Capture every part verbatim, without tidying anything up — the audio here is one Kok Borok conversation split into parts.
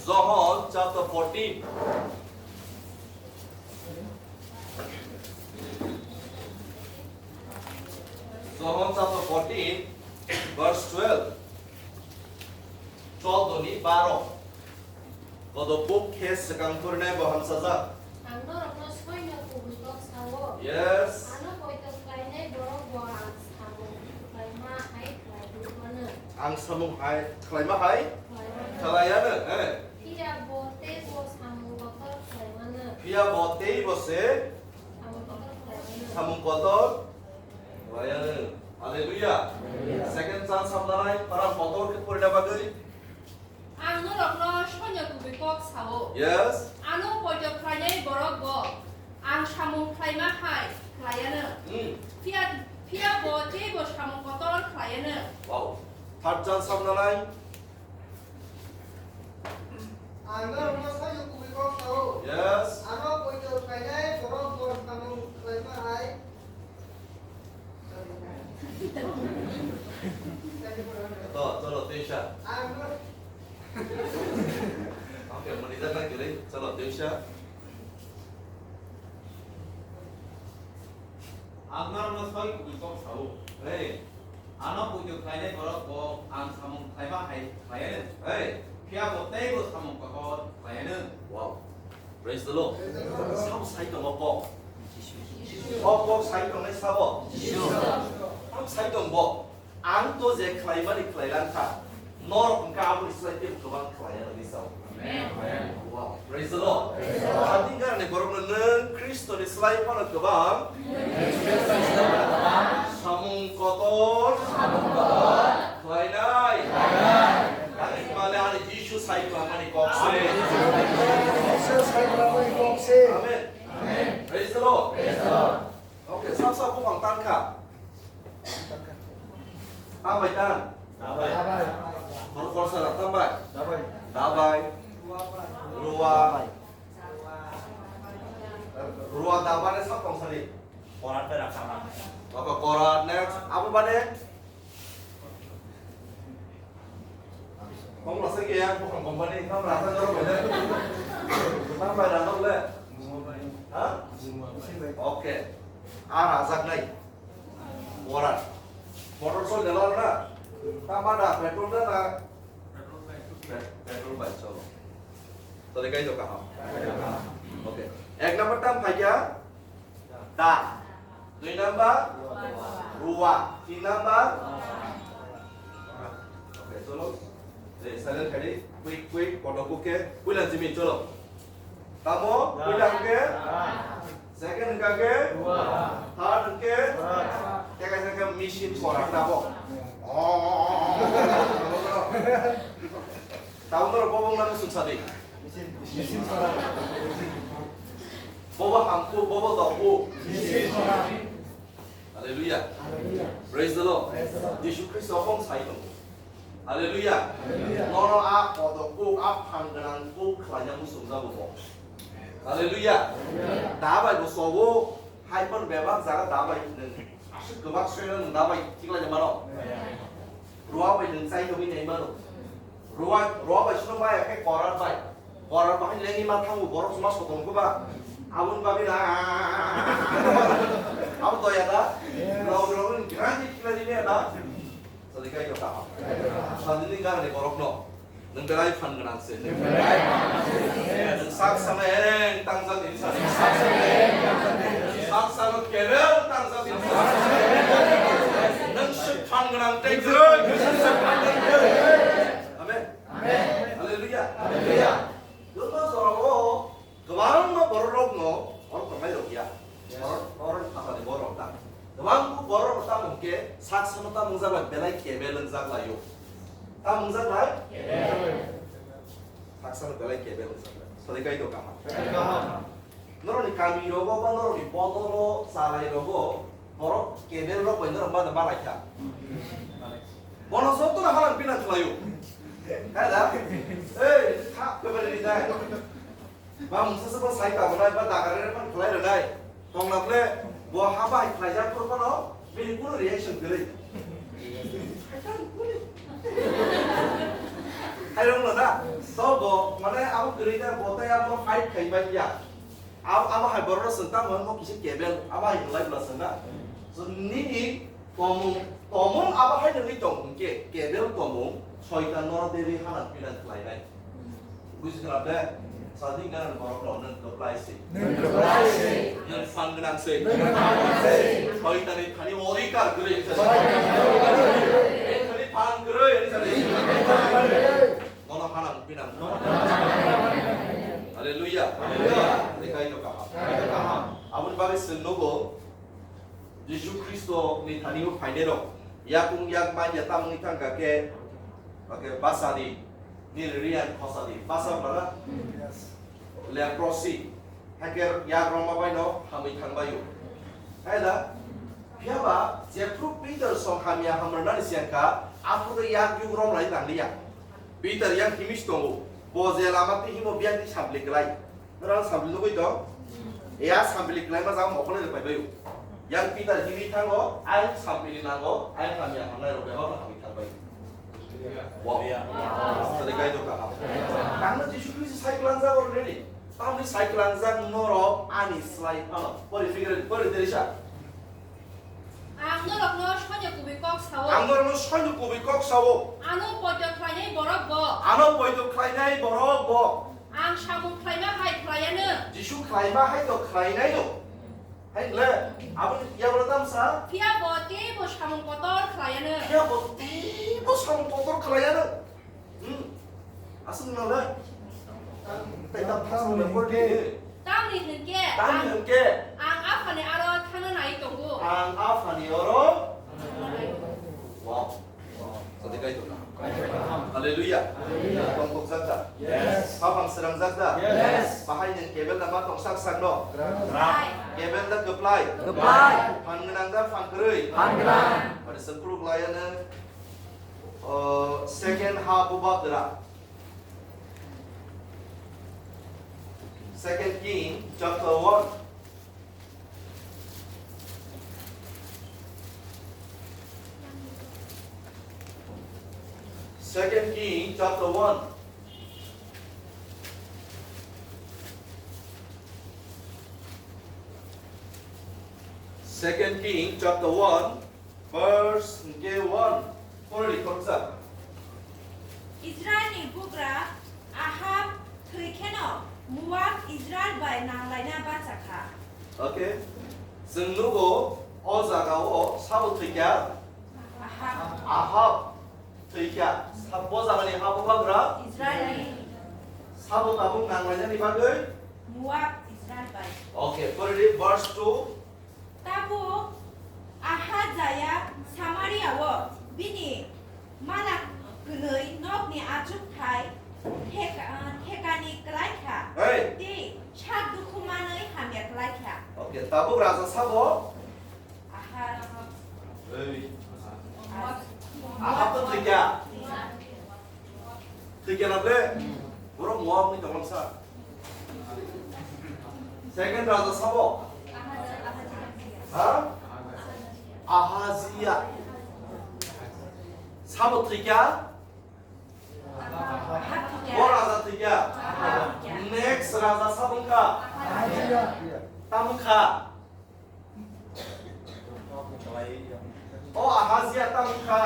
John chapter fourteen. John chapter fourteen, verse twelve. Choddo ni baro. Kodo buk khe swkang purinai bo hamsajak. Ang norokno soino kubui kok sao. Yes. Ano poito khlainai borok bo ang samung khlaima hai khlaiwi mano. Ang samung hai khlaima hai khlaiwi mano. Khlaiano, eh. Phiya bo tei bo samung kotor khlai mano. Phiya bo tei bo se samung kotor khlai mano. Samung kotor khlaiano. Hallelujah. Hallelujah. Second chance hamnanai, para kotor khe purina bagwi. Ang norokno soino kubui kok sao. Yes. Ano poito khlainai borok bo ang samung khlaima hai khlaiano. Hmm. Phiya, phiya bo tei bo samung kotor khlaiano. Wow. Third chance hamnanai. Ang norokno soino kubui kok sao. Yes. Ano poito khlainai borok bo samung khlaima hai. To, cholo, tuisa. Ang nor- Okay, mani jana kiri, cholo, tuisa. Ang norokno soi kubui kok sao. Hey. Ano poito khlainai borok bo ang samung khlaima hai khlaiano. Hey. Phiya bo tei bo samung kotor khlaiano. Wow. Praise the Lord. Sabo sai tongo kok. O kok sai tongnai sabo. Sabo sai tong bo. Ang to je khlaimani khlai lang kha. Norok hwnkha aboni slai tei kwbang khlai ya hinwi sao. Amen. Wow. Praise the Lord. Praise the Lord. Ani garani borokno nwng Khristoni slai phano kwbang samung kotor khlainai. Ani hwnmale ani Jisu sai khlangmani kok se. Jisu sai khlangmani kok se. Amen. Amen. Praise the Lord. Praise the Lord. Okay, sab sab buphang tan kha. Tambai tan. Tambai. Kor kor sara tambai. Tambai. Tambai. Ruwa. Ruwa tambai ne sab tong sari. Korat bai rakha. Baba korat next. Abo bade. Kong rasa ke yang bukan company, kong rasa jauh beda. Kong bai rasa le. Ha? Okay. Ah, rasa nai. Motor. Motor so jalan na. Tama da petrol da na. Petrol bai, cholo. Tadi kai to kaham. Okay. Ek number tam phai kya? Da. Dui number? Ruwa. Tin number? Okay, cholo. Re, silent khadi. Quick, quick, kodo kuke. Puila jimi, cholo. Tamo, puila kuke. Second hwnkha khe? Third hwnkhe? Tei kaisa khe machine korak tabok. Tabok norok bobo wngna muchung sadi. Bobo hamkuk, bobo dokbuk. Hallelujah. Praise the Lord. Jisu Khristo bong sai tongo. Hallelujah. Hallelujah. Nono a kodo kuk, a phan gwnang kuk khlaina muchung jago bo. Hallelujah. Hallelujah. Da bai bo sobo, hai phano bebak jaga da bai nwng aswk kwbak swino nwng da bai tiklai mano. Ruwa bai nwng chai tongwi nai mano. Ruwa, ruwa bai swino bai khe korar bai. Korar bahai lengwi ma thango, borok chuma sotong khe ba. Aboni bagwi na. Abo doya da. Rok rok ni gran ni kila ni na. Sadi kai to ka. Sadi ni gar ni borok no. Nwng belai phan gwnang se. Nwng sak sana ereng tangjak ni sa. Sak sana kebel tangjak ni sa. Nwng sik phan gwnang tei jroi. Amen. Amen. Hallelujah. Hallelujah. Kwbangma jorao kwbangma bororokno oro tongnai rok ya. Yes. Oro, oro ni phatani bororok ta. Kwbang bororok ta mungke sak sano ta mungjak lai belai kebel wngjak laio. Ta mungjak lai? Kebel. Sak sano belai kebel wngjak lai. Sadi kai to kaham. Kaham. Norokni kami rogo ba norokni bodolo chalai rogo borok kebel rok bai norok ma, ma lai kha. Bono joto no halang pinang khlaio. Hai da? Ei, tha, kebel ni dai. Ba mungsa se bo sai ta bo nai, ba dagar re man khlai re nai. Tong na ble, bo ha bai khlai jak phuru phano, bini kuno reaction kwrwi. Hai ta kuni. Wngno na? To bo, mane abo kwrwi da, bo tei abo fight khai bai ya. Abo, abo hai borok no swng tamo, mo kisa kebel, abo hai hinlai bwla swng na. So, nini tomung, tomung abo hai nungwi tong hwnkhe, kebel tomung, soitan no debi hanan pinan khlainai. Buji khna de? Sadin ganan borok no nung kwplai se. Nung kwplai se. Nung phan gwnang se. Nung phan gwnang se. Soitan ni thani odhikar kwrwi. Soitan ni odhikar kwrwi. Thani phan kwrwi. Nono hana pinang. Hallelujah. Hallelujah. Lekai no kaham. Kaham. Aboni bagwi chwng nugo, Jisu Khristo ni thani o phainai rok yakung yak man ya tamni thang kha khe, okay, basa di, nil riyan khosa di, basa bana? Leprosy. Hakhe yak rwma bai no hamwi thang bai o. Hai da? Phiya ba jephru Peter song hamya hamrwnani siyang kha, aphuru yak yuk rom lai nang liya. Peter yang himis tongo, bo je lama twi himo biyang twi sampli klai. Nang sampli nugwi tong? Ya sampli klai ma jang mokol ni pai bai o. Yang Peter himi thango, ayang sampli ni nango, ayang hamya hamnai rok bebak no hamwi thang bai o. Wow. Tadi kai to kaham. Tangno Jisu Khristo cycle anjak already. Tamni cycle anjak norok ani slai phano. Pori figure, pori terisa. Ang norokno soino kubui kok sao. Ang norokno soino kubui kok sao. Ano poito khlainai borok bo. Ano poito khlainai borok bo. Ang samung khlaima hai khlaiano. Jisu khlaima hai to khlainai no. Hai le, aboni yagulo tamsa. Phiya bo teibo samung kotor khlaiano. Phiya bo teibo samung kotor khlaiano. Hmm. Aswk nang le. Tei ta phasal le por di. Tamni hwnkhe. Tamni hwnkhe. Ang Aphani aro thangna nai tongo. Ang Aphani aro. Wow. Sadi kai tongna. Hallelujah. Tong kok jak da? Yes. Hapang srang jak da? Yes. Bahai nang kebel da ma tong sak sak no? Kwplai. Kebel da kwplai? Kwplai. Phan gwnang da phan kwrwi? Phan gwnang. Pada sengkru klaya nang, uh, second half of the Second King chapter one. Second King chapter one. Second King chapter one, verse hwnkhe one. Poroi khoroksa. Israilni bugra Ahab thwi kheno Moab Israil bai nanglaina bacha kha. Okay. Chwng nugo o jaga o sabo thwikha? Ahab. Ahab thwikha. Sa-, bo jagani ha bubagra? Israilni. Sabo tabuk nanglainani bagwi? Moab Israil bai. Okay, poroi verse two. Tabuk Ahazaya Samaria-o bini mala kwnwi nokni achukthai theka-, thekani klai kha. Hey! Tei sak dukhu manwi hamya klai kha. Okay, tabuk raja sabo? Aha. Hey. Ahab to thwikha? Thwikha na ble? Borok Moab ni tongmang sa. Second raja sabo? Ha? Ahazia. Sabo thwikha? O raja thwikha? Next raja sabo wngkha? Tamo wngkha? O Ahazia tamo wngkha?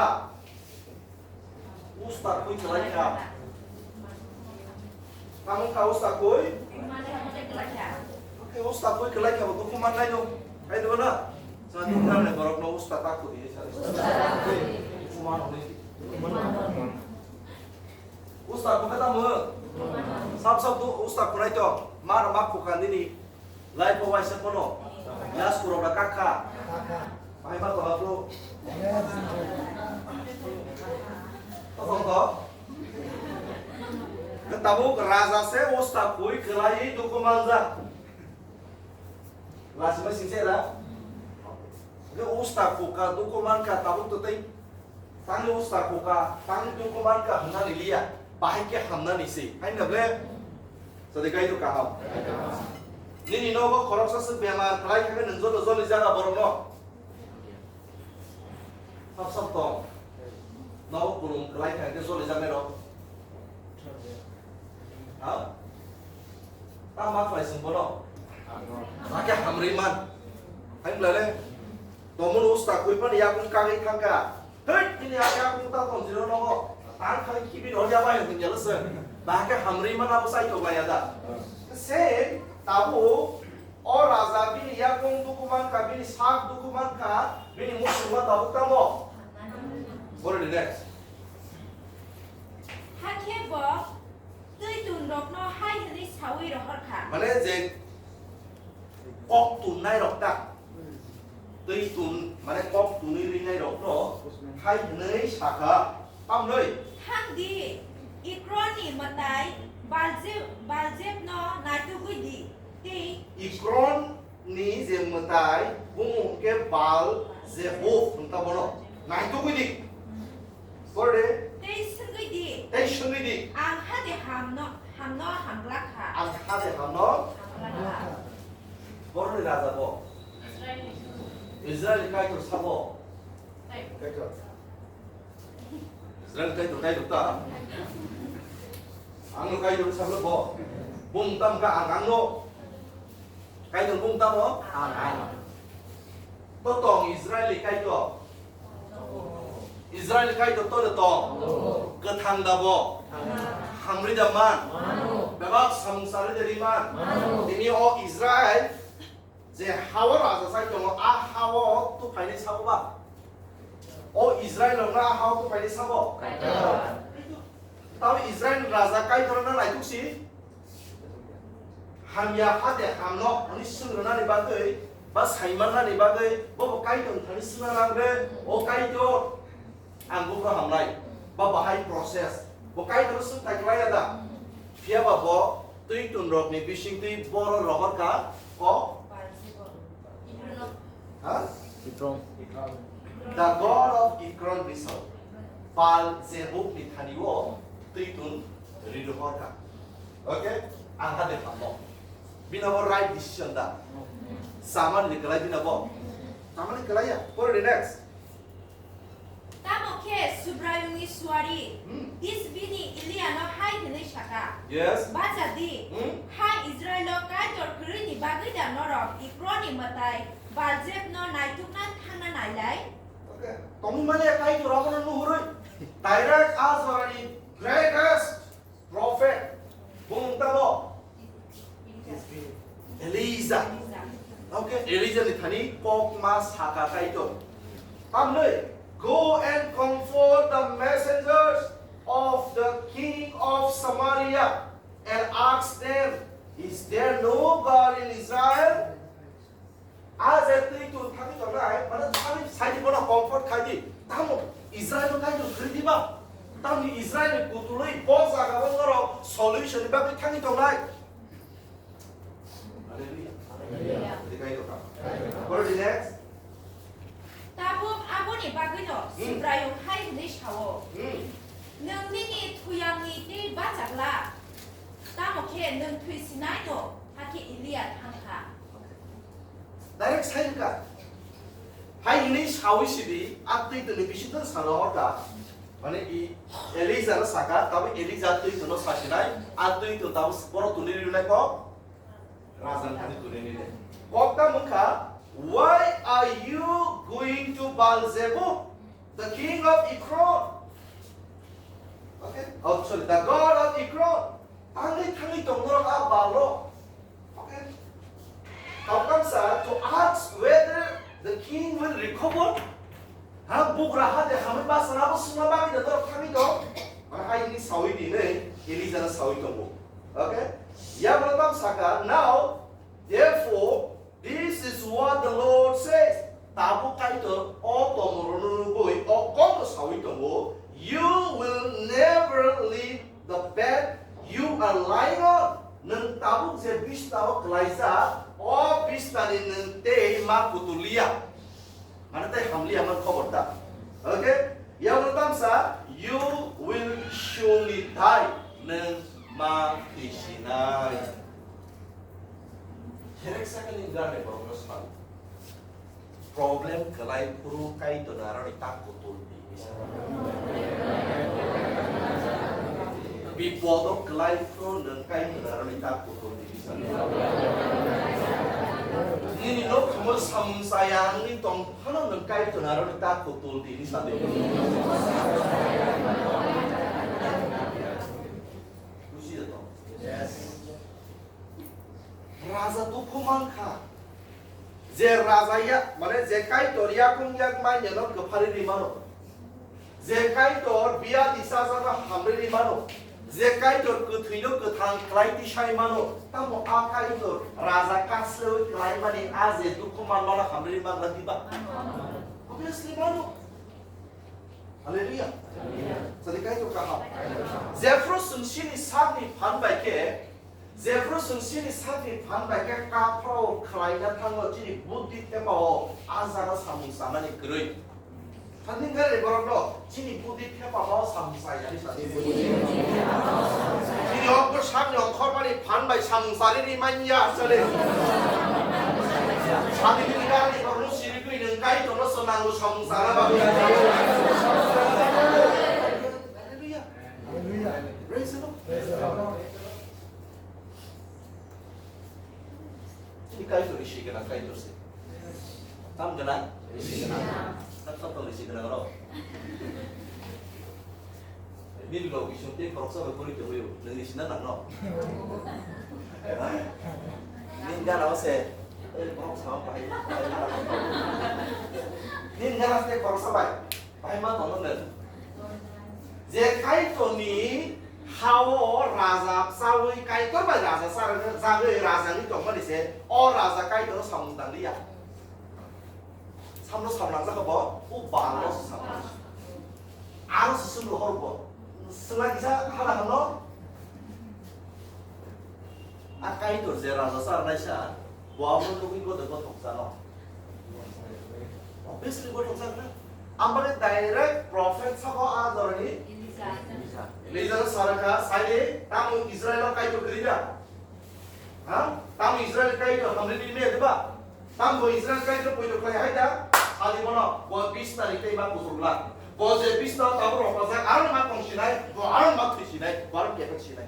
Usta khui kwlai kha. Tamo wngkha usta khui? Khe usta khui kwlai kha bo dukhu man nai no. Hai do na? Sa dukhu man nai borok no usta ta khu di sa. Dukhu man nai. Usta khu kha tamo? Sab sab do usta khu nai to. Mar ma khu kha nini. Lai po waisa kono. Yas kurok da kakha. Pai ma to haplo. Tong to. Tabuk raja se usta khui kwlai dukhu manja. Lasi ma singse da. Ge usta khuka dukhu mankha tabuk to tei. Tangni usta khuka, tangni dukhu mankha hwnna liya, bahai khe hamnani se. Haino ble? Sadi kaido kaham. Nini nogo khoroksa se bemar khlai khe nwng joto joli jaga borokno. Sab sab tong. Nogo kulum khlai khe joli jaga rok. Bono. Hake hamri man. Hai mlale. Tomun usta kui pan yakung kagwi thangka. Hei, ini hake yakung ta ton jiro nogo. Tang khai kibi no ya bai hung ya lese. Ba hake hamri man abo sai to ya da. Same, tabu, o raja bini yakung dukuman ka, bini sak dukuman ka, bini musung ma tabu tamo. Boro di next. Hakhe bo twi tunrokno hai hwnwi saui rohor kha. Mane je kok tunnai rok ta. Twi tun, mane kok tunwi rinai rokno hai hwnwi sakha. Tamnoi. Thang di, Ikronni mwtai Baljeb-, Baljebno naitugwi di. Tei Ikron ni je mwtai, bumung khe Baal Zebub, nwng ta bono naitugwi di. Boro de. Tei swngwi di. Tei swngwi di. Ang hade hamno, hamno hamglak kha. Ang hade hamno. Hamglak kha. Boroni raja bo. Israel. Israel ni Kaitor sabo. Tei. Kaitor. Israel Kaitor, Kaitor ta. Ang no Kaitor sabo bo. Bung tam ka ang ang no. Kaitor bung tamo? Ang, ang. To tong Israel ni Kaitor. Israel ni Kaitor to de tong. Kwthang da bo. Hamri da man. Bebak samung sari de ri man. Tini o Israel je hao raja sai tongo, a hao tu phaini sabo ba. O Israel rok na a hao tu phaini sabo. Tamo Israel raja Kaitor na naituk si. Hamya hade hamno hwnwi swngrwnani bagwi ba saimannani bagwi bobo Kaitor thani swngna nang re, "O Kaitor, ang bukro hamnai." Ba bahai process. Bo Kaitor swngthai klai ya da? Phiya ba bo twi tunrokni bisingtwi boro rohor kha, kok? Ha? Ikron. The God of Ikron Bisau. Baal Zebub ni thani o twi tun ri rohor kha. Okay? Ang hade hamno. Bina bo right decision da. Samani ni kwlai bina bo. Samani kwlai ya. Pore di next. Tamo khe Subraiyungni suari Hmm. Tisbini Eliano hai hwnwi sakha, Yes. Bacha di, Hmm. hai Israilo Kaitor kwrwini bagwi da norok Ikronni mwtai Baljebno naitukna thangna nailai? Okay. Tongmani Kaitor abono nuhurwi direct a jorani greatest prophet, bumung tamo? Elija. Okay, Elija ni thani kokma saka Kaitor. Tamnoi, "Go and comfort the messengers of the king of Samaria and ask them, 'Is there no God in Israel?'" A je twi tun thangwi tongnai, mane thangwi saidi bono comfort khai di. Tamo Israel no Kaitor kwrwi di ba? Tamni Israel ni kutulwi bo jaga o norok solution ni bagwi thangwi tongnai. Hallelujah. Hallelujah. Di Kaitor ka. Pore di next. Tabuk aboni bagwino Hmm. Subraiyung hai hwnwi sao, Hmm. "Nwng nini thuyangni tei bachakla, tamo khe nwng thwi sinai no, hakhe Elia thang kha." Direct sai ka. Hai hwnwi saui sidi, a twi tuni bisingo salo hota. Mane i Elija no saka, tabo Elija twi tuno sasinai, a twi tun tabo boro tuni rinai ko. Rajan thani tuni rinai. Kokta mungkha, "Why are you going to Baal Zebub, the king of Ekron?" Okay? Oh, sorry, the god of Ekron. Thangwi thangwi tong norok a Baal rok. Okay. Tongkang sa to ask whether the king will recover. Ha, bugra ha de hamwi basa na bo sungna bagwi de norok thangwi tong. Mana hai ni sawi di nei, Elija na sawi tongo. Okay. Ya bro tam saka, "Now, therefore, this is what the Lord says." Tabuk Kaitor o tomorokno nugwi o kokno sawi tongo, "You will never leave the bed you are lying on." Nwng tabuk je bista o kwlaijak, o bistani nwng tei ma kutuliya. Mane tei hamliya man khobor da. Okay? Yabro tamsa, "You will surely die." Nwng ma thwisinai. Hereksa khe nini gari borokno sal. Problem kwlai phuru Kaitor aroni tak kutul di. Bipodo kwlai phuru nwng Kaitor aroni ta kuthul di bisa. Nini nok thumui samung chaya wngwi tong phano nwng Kaitor aroni ta kuthul di bisa de. Buji da tong? Yes. Raja dukhu mankha. Je raja ya, mane je Kaitor yakung yak manya no kwphari ri mano. Je Kaitor biyadi sajagwi hamri ri mano. Je Kaitor kwthwi no kwthang khlai tisai mano. Tamo a Kaitor raja kaslewi khlai mani a je dukhu man mano hamri ri manna diba? Obviously mano. Hallelujah. Sadi Kaitor kaham. Jephru chwng chini sakni phan bai khe Jephru chwng chini sakni phan bai khe kapharo khlaina thango chini buddhi thepao a jaga samung sanani kwrwi. Thangni gari borokno chini buddhi thepao samung sainani sadi. Chini okto sakni ongkhormani phan bai samung sari ri manya sadi. Sadi ni gari borokno sirigwi nwng Kaitorno swnango samung sana bagwi. Hallelujah. Hallelujah. Praise the Lord. Chini Kaitor risi gwnang Kaitor se. Tam gwnang? Risi gwnang. Tak tak tak risi gwnang ro. Nini lo bising te khoroksa bai kwrwi tongwi o. Nwng risi na nang no? Nini gana o se. Ei, khoroksa o bahai. Nini gana se khoroksa bai. Bahai ma tongo nwng. Je Kaitorni hao raja chawi Kaitor bai raja charwkhe jagwi rajani tongmani se o raja Kaitorno samung tangliya. Samno samnang jakha bo, o balo se samnang. Aro se sumro hor bo. Swlai kisa hana hano. A Kaitor je raja charwnaisa, bo abo nugwi gode gothok jano. Obviously gothok jagwna. Amari direct prophet sabo a jorani. Elija. Elija no sarakha, saidi, tamo Israel o Kaitor kwrwi da? Ha? Tamo Israel Kaitor hamri ni me diba? Tamo Israel Kaitor poito khlai hai da? Sadi bono, bo bis tarik tei ba kusurla. Bo je bis tarik abo rok pajak, aro ma tong sinai, bo aro ma thwi sinai, bo aro kepek sinai.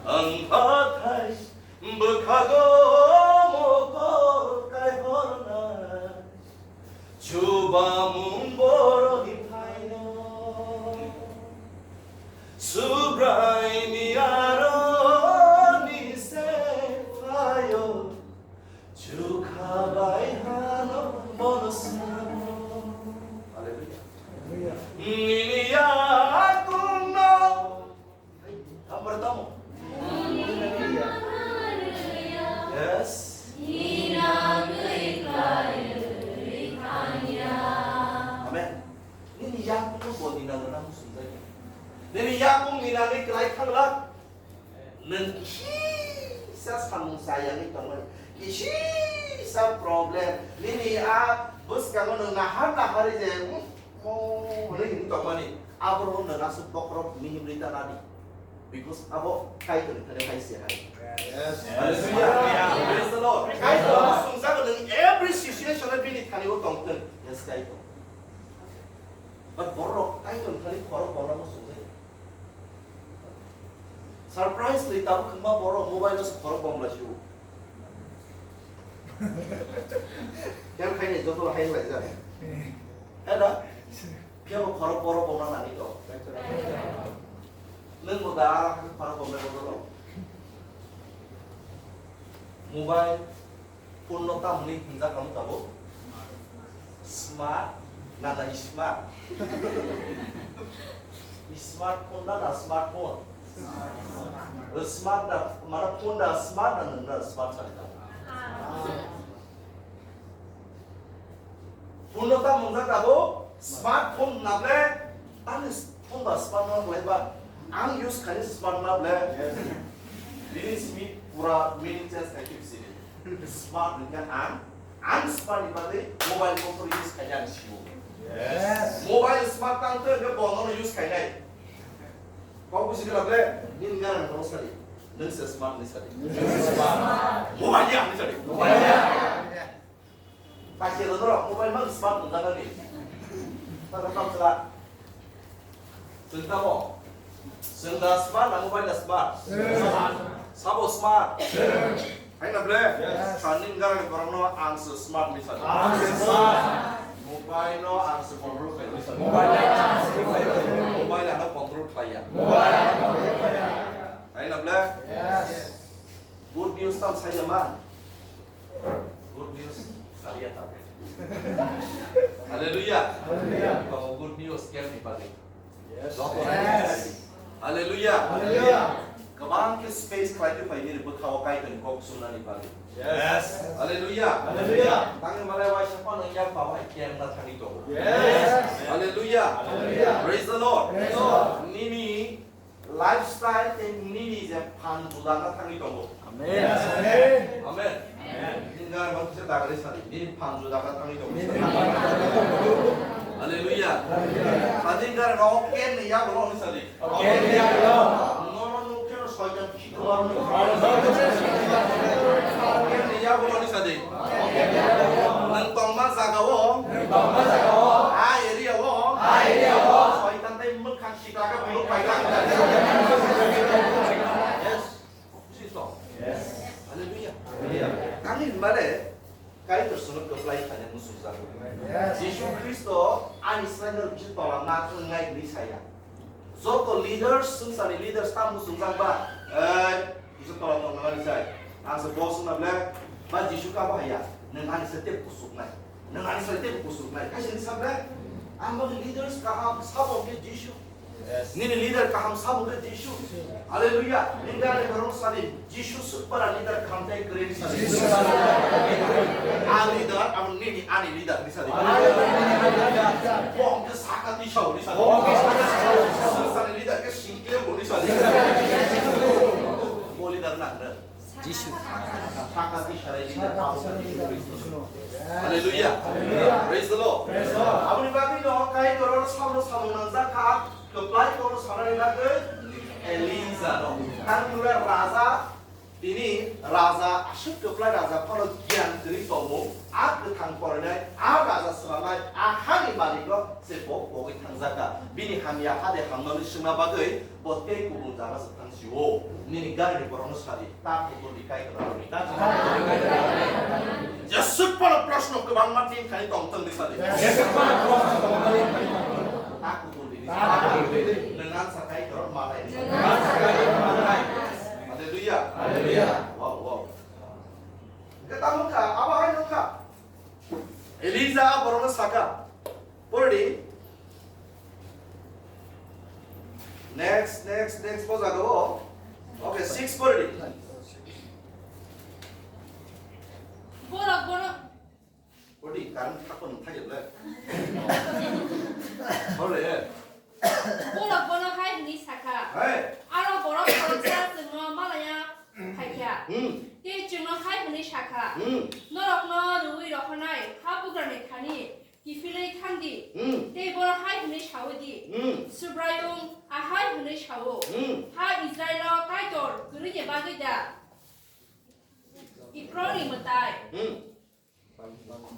Ang hathai bwkhago mokol kaihornai, chubamung boroni phaino, Subraini aroni se phaio. Chukha bai hano bono swnamo. Hallelujah. Nini yakungno. Ambar tamo. Yes. Amen. Nini yakungno bo nina gana musungjani. Nini yakung nina ni klai thangla. Nwng kisa samung sayangwi tongmani, kisa problem, nini a bwskango nwng nahar nahari je, hmm, mo hwnwi hwnwi tongmani, aborok nwng aswk bokhorok mihimrwi ta nadi. Because abo Kaitorni thani hai se hai. Yes. Hallelujah. Praise the Lord. Kaitor swngjago nwng every situation-o bini thani-o tongthwng. Yes, Kaitor. But borok Kaitorni thani khorok borokno swngjago. Surprise le tabuk khwma borok mobile no se khorok bomla siu. Yang khaini joto hai lai ja. Heda? Kebo khorok borok bomla nani to. Nang mo da khorok bomla bodo. Mobile Phone no tamni hinjak ang tabuk? Smart, na na smart? Smartphone na na smartphone? Smart na, mana phone na smart na, na smart sa ta. Phone no tam hinjak tabuk? Smartphone na ble, ani phone ba smart na ble ba, ang use khaini smart na ble. Bini simi pura meaning change khai khe bisi. Smart hwnkhe ang, ang smart ni bagwi mobile phone phano use khainai ang sio. Yes. Mobile smart tang khe hwnkhe bo nono use khainai. Kok busi khe ble, nini gana nono sadi. Nwng se smart ni sadi. Nwng se smart. Mobile ya ni sadi. Mobile ya. Kaisa rwdorok mobile mang smart wngjak ani. Tamo tamo sala. Chwng tamo? Chwng da smart na mobile da smart? Sabo smart? Hai na ble? Yes. Sani garani borokno ang se smart ni sani. Ang se smart. Mobile no ang se control khai ni sani. Mobile no ang se control khai. Mobile ano control khlaiya. Mobile ano control khlaiya. Hai na ble? Yes. Good news tam sai ya man. Good news saria ta. Hallelujah. Hallelujah. Tamo good news kem ni bagwi. Yes. Joto Yes. Hallelujah. Hallelujah. Kwbang khe space khlai khe phai nini bwkhao Kaitorni kok swngnani bagwi. Yes. Hallelujah. Hallelujah. Tangwi malai waisa phano yak ba wai kem na thangwi tongo. Yes. Hallelujah. Hallelujah. Praise the Lord. Praise the Lord. Nini lifestyle tei nini je phan juda na thangwi tongo. Amen. Amen. Amen. Amen. Nini gana mang kisa dagari sadi, nini phan juda na thangwi tongo. Hallelujah. Hallelujah. Sadi gana no ken ni ya bolo ni sadi. Ken ni ya bolo. No no no ken soitan khikmar ni. Ken ni ya bolo ni sadi. Nwng tongma jaga o. Nwng tongma jaga o. A area o. A area o. Soitan tei mwkhang Yes. Yes. Hallelujah. Hallelujah. Ani hwnba le Kaitor sono kwplai khaina muchungjak. Yes. Jisu Khristo ani Israel bisu tola na wngnai hwnwi saya. Joto leaders, swngcharni leaders ta muchungjak ba, eh, Jisu tola tongna mani sai. Ang se boss wngna ble, ba Jisu ka bahaya, nwng ani se tep kusuknai. Nwng ani se tep kusuknai. Kaisa ni sa ble, ang ba leaders kaham, sabo ke Jisu. Yes. Nini leader kaham sabo ke Jisu. Hallelujah. Nini gana ni borok sadi, Jisu se para leader kaham tai kre ni sadi. A leader, abo nini ani leader ni sadi. Hallelujah. Bong ke saka ni sao ni sadi. Bong ke saka ni sao. Sadi leader ke singkle bo ni sadi. Bo leader na, na. Jisu. Saka ti sarai di na, abo ka Jisu Kristo. Hallelujah. Hallelujah. Praise the Lord. Praise the Lord. Aboni bagwi no Kaitor oro samung samung nangjak kha, kwplai kono sanani bagwi Elija no. Tang nura raja, tini raja, aswk kwplai raja phano giyan kwrwi tongo, a kwthang porinai, a raja swranai, a hani malikno se bo pogwi thangjak kha. Bini hamya hade hamnani swngna bagwi bo tei kubun jaga se thang sio. Nini gari ni borokno sadi. Ta kutul di kai kena ni. Ta kutul di kai kena ni. Jesuk pala proshno kwbangma tin khai tong tong di sadi. Jesuk pala proshno kwbangma tin khai tong tong. Ta kutul di. Ta kutul di. Nang answer kai kena malai. Nang answer kai kena malai. Hallelujah. Hallelujah. Wow, wow. Kita mungka, apa hai mungka? Elija borokno saka. Pori di. Next, next, next bo jaga o. Okay, six pori di. Borok bono. Pori di, karon thakon thajak le. Pori di. Borok bono hai hwnwi sakha. Hai. Aro borok khoroksa chwngno malaya phaikha. Hmm. Tei chwngno hai hwnwi sakha. Hmm. Norokno rwui rohornai habugrani thani kiphilwi thang di. Hmm. Tei bono hai hwnwi saui di, Hmm. Subraiyung ahai hwnwi sao, Hmm. Ha Israilo Kaitor kwrwini bagwi da Ekronni mwtai Hmm.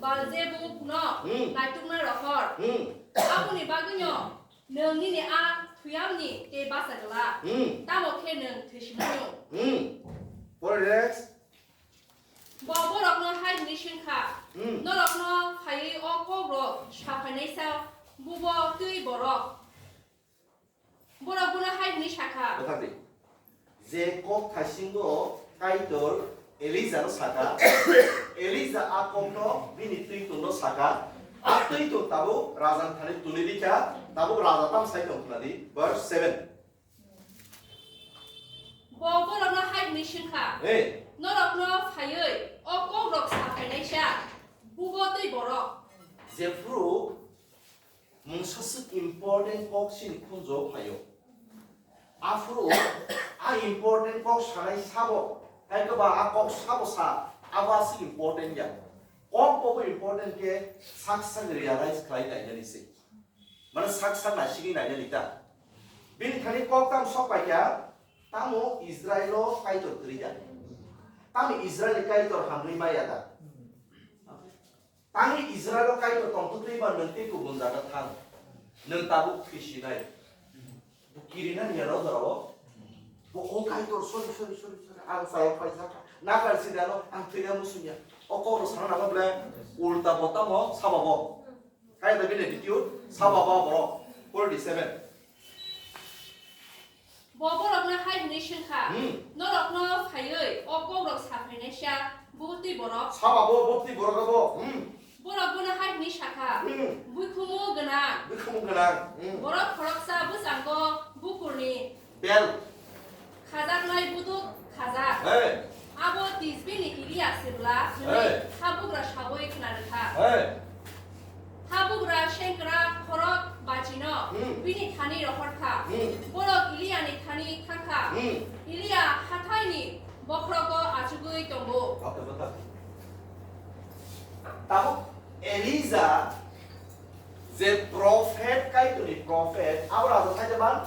Baljebubno Hmm. naitukna rohor. Hmm. Aboni bagwino nwng nini a thuyamni tei bacha glak. Hmm. Tamo khe nwng thwisimano. Hmm. Pore next. Bo borokno hai hwnwi swng kha, Hmm. Norokno phaiwi o kokrok sa phainaisa bubo twi borok? Borok bono hai hwnwi sa kha. Bwthar di. Je kok thaisingo Kaitor Elijano sa kha, Elija a kokno bini twi tungno sa kha, a twi tung tabuk rajani thani tuli rikha, tabuk raja tam sai tong khna di. Verse seven. Bo borokno hai hwnwi swng kha, Hey. Norokno phaiwi o kokrok sa phainaisa bubo twi borok? Jephru mungsa swk important kok chini khunjo phaio. Aphuru a important kok sanai sabo, hai khe ba a kok sabo sa, abo aswk important ya. Kok bo important khe sak sak realize khlai nainani se. Mane sak sak naisigwi nainani ta. Bini thani kok tam sok pai kha, tamo Israilo Kaitor kwrwi da? Tamo Israilni Kaitor hamrwi maya da? Tangwi Israilo Kaitor tongtwtwi ba nwng tei kubun jaga thang. Nwng tabuk thwisinai. Bo kirinani ya rw jorao. Bo o Kaitor, sorry, sorry, sorry, sorry. Ang sayo paijak. Nakar sida no, ang thwiya musunya. O kok rw sana nango ble. Ulta bo tamo, saba bo. Kaitor bini attitude, saba bo borok. Forty-seven. Bo borokno hai hwnwi swngkha, Hmm. "Norokno phaiwi o kokrok sa phainaisa bubutwi borok?" Saba bo bubutwi borok abo. Hmm. Borok bono hai hwnwi sakha, Hmm. "Buikhumu gwnang." Buikhumu gwnang. Hmm. Borok khoroksa bwskango bukurni Bel. Khajaknai buduk khajak. Hey. Abo Tisbini Elia sibla hwnwi Hey. habugra saui khna rwkha. Hey. Habugra sengkrak khorok bachino Hmm. bini thani rohorkha. Hmm. Borok Eliani thani thangkha. Hmm. Elia hathaini bokhrogo achugwi tongo. Okay, bata. Tabuk Elija je prophet, Kaitorni prophet, abo raja thai jaman.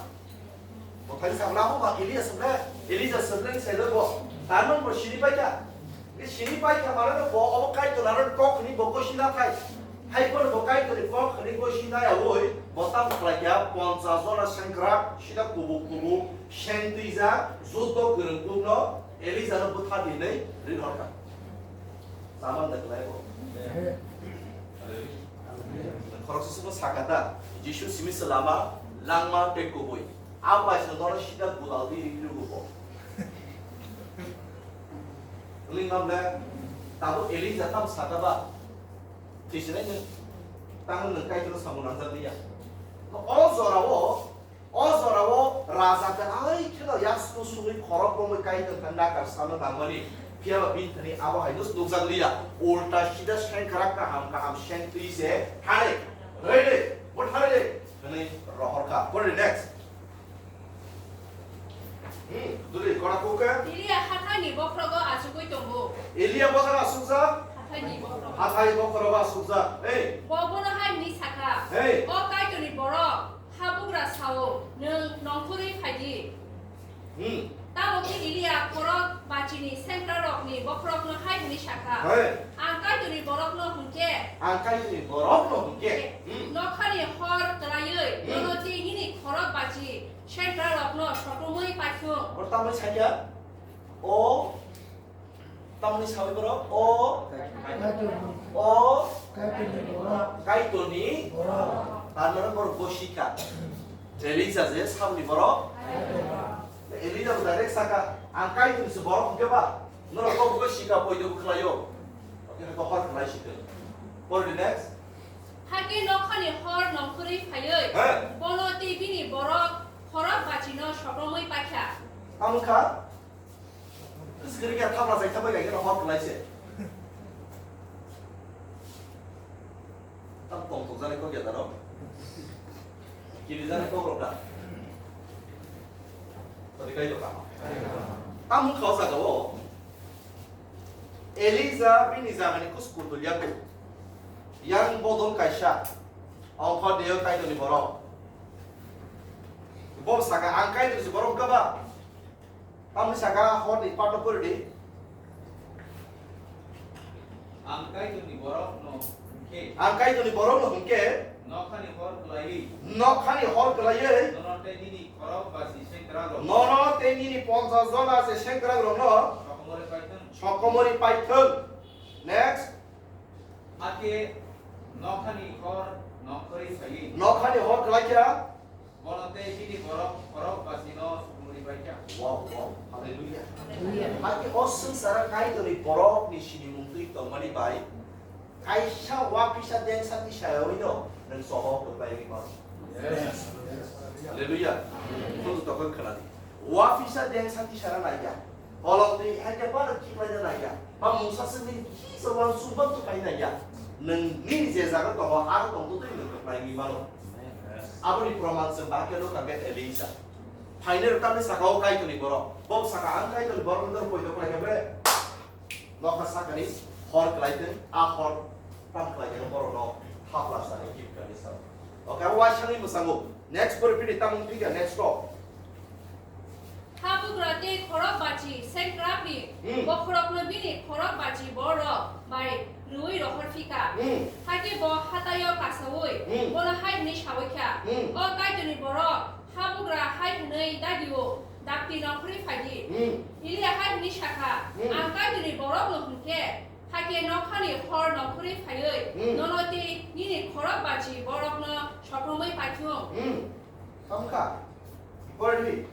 Bo thai sakla abo ba Elia sakla, Elija sakla ni sai bo. Tarman bo sini paikha. Ni sini paikha mane bo abo Kaitor aro kok ni bo kosi na thai. Hai kono bo Kaitor ni kok ni kosi na ya oi, bo tam khlai kya ponchas jona sengkrak, sida kubu kubu, seng twi ja, juddo kwrwng kuk no, Elija no bwtha di nei ri horka. Saman da kwlai bo. Khoroksa sumo sakata, Jisu simi se lama, langma tei kubui. Ang bai se nono sida gudal di ri ri bo. Ling mam le, tabo Elija tam saka ba. Tisinai nung, tang nung kai tro samu nangjak liya. O jora o, O jorao raja kwrwi kheno yasku sugwi khorok romwi Kaitor khe nakar sano nangmani, phiya ba bini thani abo hai no nukjak liya. Ulta sida sengkrak kaham kaham seng twi se, "Thari, rwidi, bo thari di," hwnwi rohor kha. Pore next. Hmm, duri kora kuka. Elia hathaini bokhrogo achugwi tongo. Elia bojaro asukjak? Hathaini bokhrogo. Hathai bokhrogo asukjak. Ei. Bo bono hai hwnwi sakha, Ei. O Kaitorni borok, habugra sao, nwng nongkhorwi phai di. Hmm. Tamo khe Elia khorok bachini sengkrakrokni bokhorokno hai hwnwi sakha, Hey. Ang Kaitorni borokno hwn khe, Ang Kaitorni borokno hwn khe. Hmm. Nokhani hor kwlaiwi, Hmm. Nono tei nini khorok bachi sengkrakrokno sokomwi paithung. Oro tamni sakya, o Tamoni sawi borok, o, o, Kaitorni borok. Kaitorni borok. Tarmane borok bo sikha. Elija je saboni borok. Elija bo direct saka, "Ang Kaitorni se borok hwnkhe ba, norok kok bo sikha, poito bo khlaio." Oke, ko hor khlai sikha. For the next. Hakhe nokhani hor nongkhorwi phaiwi, He. Bono tei bini borok khorok bachino sokomwi paikha. Tamo kha? Sikiri khe thapla sai thapai kha khe hor khlai se. Tam tong tong jani kok ya daro. Kiri jani kok rok da. Tadi kai to kama. Tam kha o jaga o. Elija bini jagani kus kutul yaku. Yang bodol kaisa. Ongkho deo Kaitorni borok. Bo saka ang Kaitorni borok kaba. Tamni saka hor ni pato pori di. Ang Kaitorni borokno hwnkhe. Ang Kaitorni borokno hwnkhe. Nokhani hor kwlaiwi. Nokhani hor kwlaiwi. Nono tei nini khorok basi sengkrakrok. Nono tei nini ponchas jona se sengkrakrokno. Sokomori paithwng. Sokomori paithwng. Next. Hakhe nokhani hor nongkhorwi phaiwi. Nokhani hor kwlai kha. Bono tei bini borok khorok basino sukmuri paikha. Wow, wow, hallelujah. Hallelujah. Hakhe o swngchara Kaitorni borokni sinimung twi tongmani bai kaisa uaphisa dengsa tisayawi no nwng choba kwplaiwi mano. Yes. Hallelujah. Amen. Ito to tokon khana di. Uaphisa dengsa tisana naiya. Holong twi hai khe bano khiklaina naiya. Ba mungsa swngni kisa uansuk bak to khai naiya. Nwng nini je jaga tongo, aro tongtwtwi nwng kwplaiwi mano. Aboni proman chwng bahai khe nukha khe Elisa. Phainai rok tamni saka o Kaitorni borok. Bo saka ang Kaitorni borok wngkha poito khlai khe bre. Nokha sakani hor kwlai tong, a hor tam kwlai khe borokno thapla sani kip kani sa. Okay, abo waisangni mwsango. Next pore pini tamung thikya next to. Habugra tei khorok bachi sengkrakni Hmm. bokhorokno bini khorok bachi borok bai rwui rohor phi kha. Hmm. Hakhe bo hataio kasaui Hmm. bono hai hwnwi saui kha, Hmm. "O Kaitorni borok, habugra hai hwnwi dagi-o, dakti nongkhorwi phai di." Hmm. Elia hai hwnwi sa kha, Hmm. "Ang Kaitorni borokno hwn khe, hakhe nokhani hor nongkhorwi phaiwi Hmm. nono tei nini khorok bachi borokno sokomwi paithung." Hmm. Tamo kha. Pore di.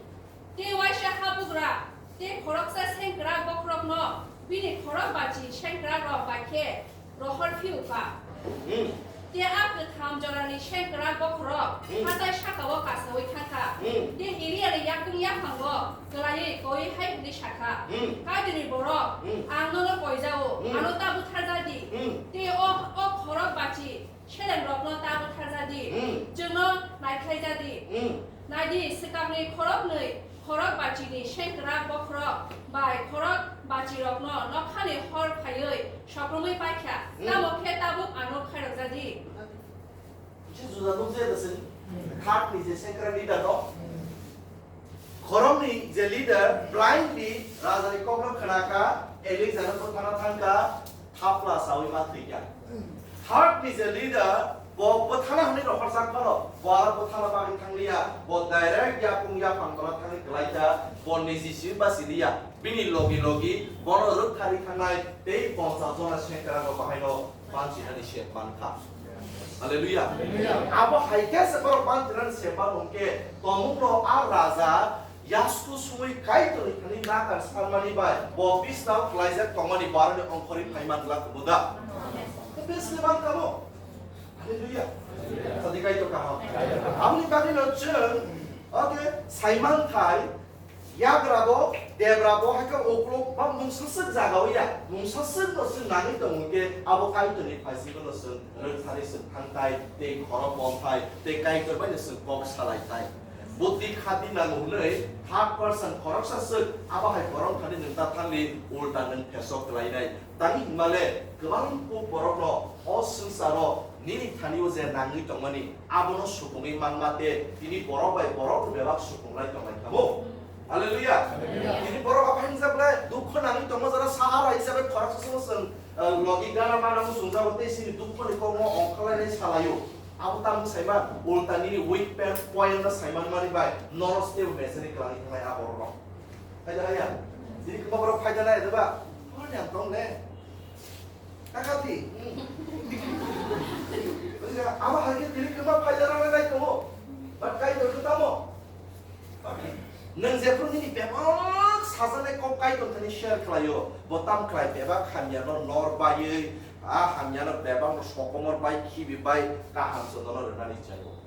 Tei waisa habugra tei khoroksa sengkrak bokhorokno bini khorok bachi sengkrakrok bai khe rohor phiu kha. Hmm. Tei a kwtham jorani sengkrak bokhorok Hmm. hatai saka-o kasaui thang kha. Hmm. Tei Eliani yakung yaphango kwlaiwi koiwi hai hwnwi sa kha, Hmm. "Kaitorni borok, Hmm. ang nono koijao, Hmm. ano ta butharja di. Hmm. Tei o, o khorok bachi selengrokno ta butharja di. Hmm. Chwngno naikhlaija di. Hmm. Nai di, swkangni khoroknwi khorok bachini sengkrak bokhorok bai khorok bachirokno nokhani hor phaiwi sokomwi pai kha, Hmm. tamo khe tabuk ano khairokja di." Bisi juda nukjai da sini. Third ni je sengkrak leader no. Khoroknwi je leader blindly rajani kokno khna kha, Elijah no bwthana thang kha, thapla saui ma thwi kha. Third ni je leader, bo bwthana hwnwi rohorjak phano, bo aro bwthana bagwi thang liya, bo direct yapung yaphang tola thangwi kwlai kha, bo niji si ba si liya, bini logi logi bono rwktharwi thangnai tei ponchas jona sengkrak rok bahaino Mansinani sep man kha. Hallelujah. Hallelujah. Abo hai khe se borok mansinani sep man hwn khe, tomungno a raja yasku sumui Kaitorni thani nakar sanmani bai bo bisnao klaijak tongmani barani ongkhorwi phai man glak muda. Khe bes le man kamo. Hallelujah. Sadi Kaitor kaham. Aboni bagwi no chwng, okay, saiman thai, Yagra bo, debra bo, hai khe uklok ba mungsaswk jaga o ya, mungsaswk no chwng nangwi tongo khe, abo Kaitorni phaisingno chwng rwktharwi chwng thang thai, tei khorok bom thai, tei Kaitor bai no chwng kok salai thai. Buddhi khati nango hwnwi third person khoroksa swk, abo hai borok thani nwng ta thangli ulta nwng thesok klainai. Tangwi hwnba le kwbang kuk borokno o swngcharo nini thani o je nangwi tongmani, abono supungwi manma tei tini borok bai borok bebak supunglai tonglai kha bo. Hallelujah. Hallelujah. Tini borok aphai wngjak le dukho nangwi tongma jora sahara hisabe khoroksa se chwng, eh, logi gana mana muchungjago tei chini dukhoni kokno ongkhorlainai salaio. Abo tamo saima ulta nini weak point no saiman mani bai nono step mechanic kwlangwi thangnai a borok rok. Hai da ya. Tini kwma borok phai da nai da ba. Ani ang tong le. Kakati. Abo hai khe tini kwma phaida rang nai tongo. But Kaitor khe tamo. Nwng jephru nini bebak sajaknai kok Kaitor thani share khlaio, bo tam khlai bebak hamya no nor baiwi, a hamya no bebak no sokomor bai khibi bai kaham se nono rwnani chango.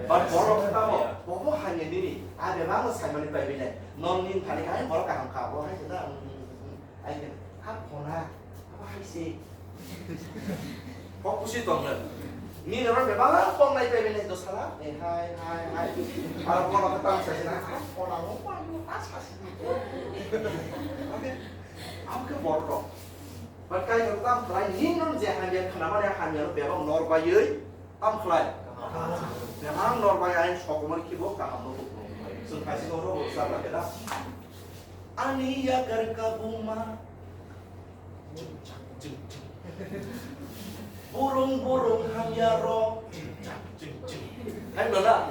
But borok khe tamo, bobo hamya nini, a bebak no saimani bai bini, non nin thani kaham borok kaham kha, bo hai se da, mm, mm, mm. Ai khe, a khona, abo hai se. Kok kusi tong nang. Ni nang bebak kok nai pai bini do sala. Eh, hai, hai, hai. Aro kono khe tang sa sina. A khona mo pa mo a sa si. Oke. Abo khe borok. But kai no tam khlai ni non je hamya khna mani hamya no bebak nor baiwi. Tam khlai. Bebak nor bai ai sokomor khibo kaham no bukno. Chwng khaisi no ro sa ba khe da. Ani yakar kabuma. Burung burung hamya ro. Hai bala.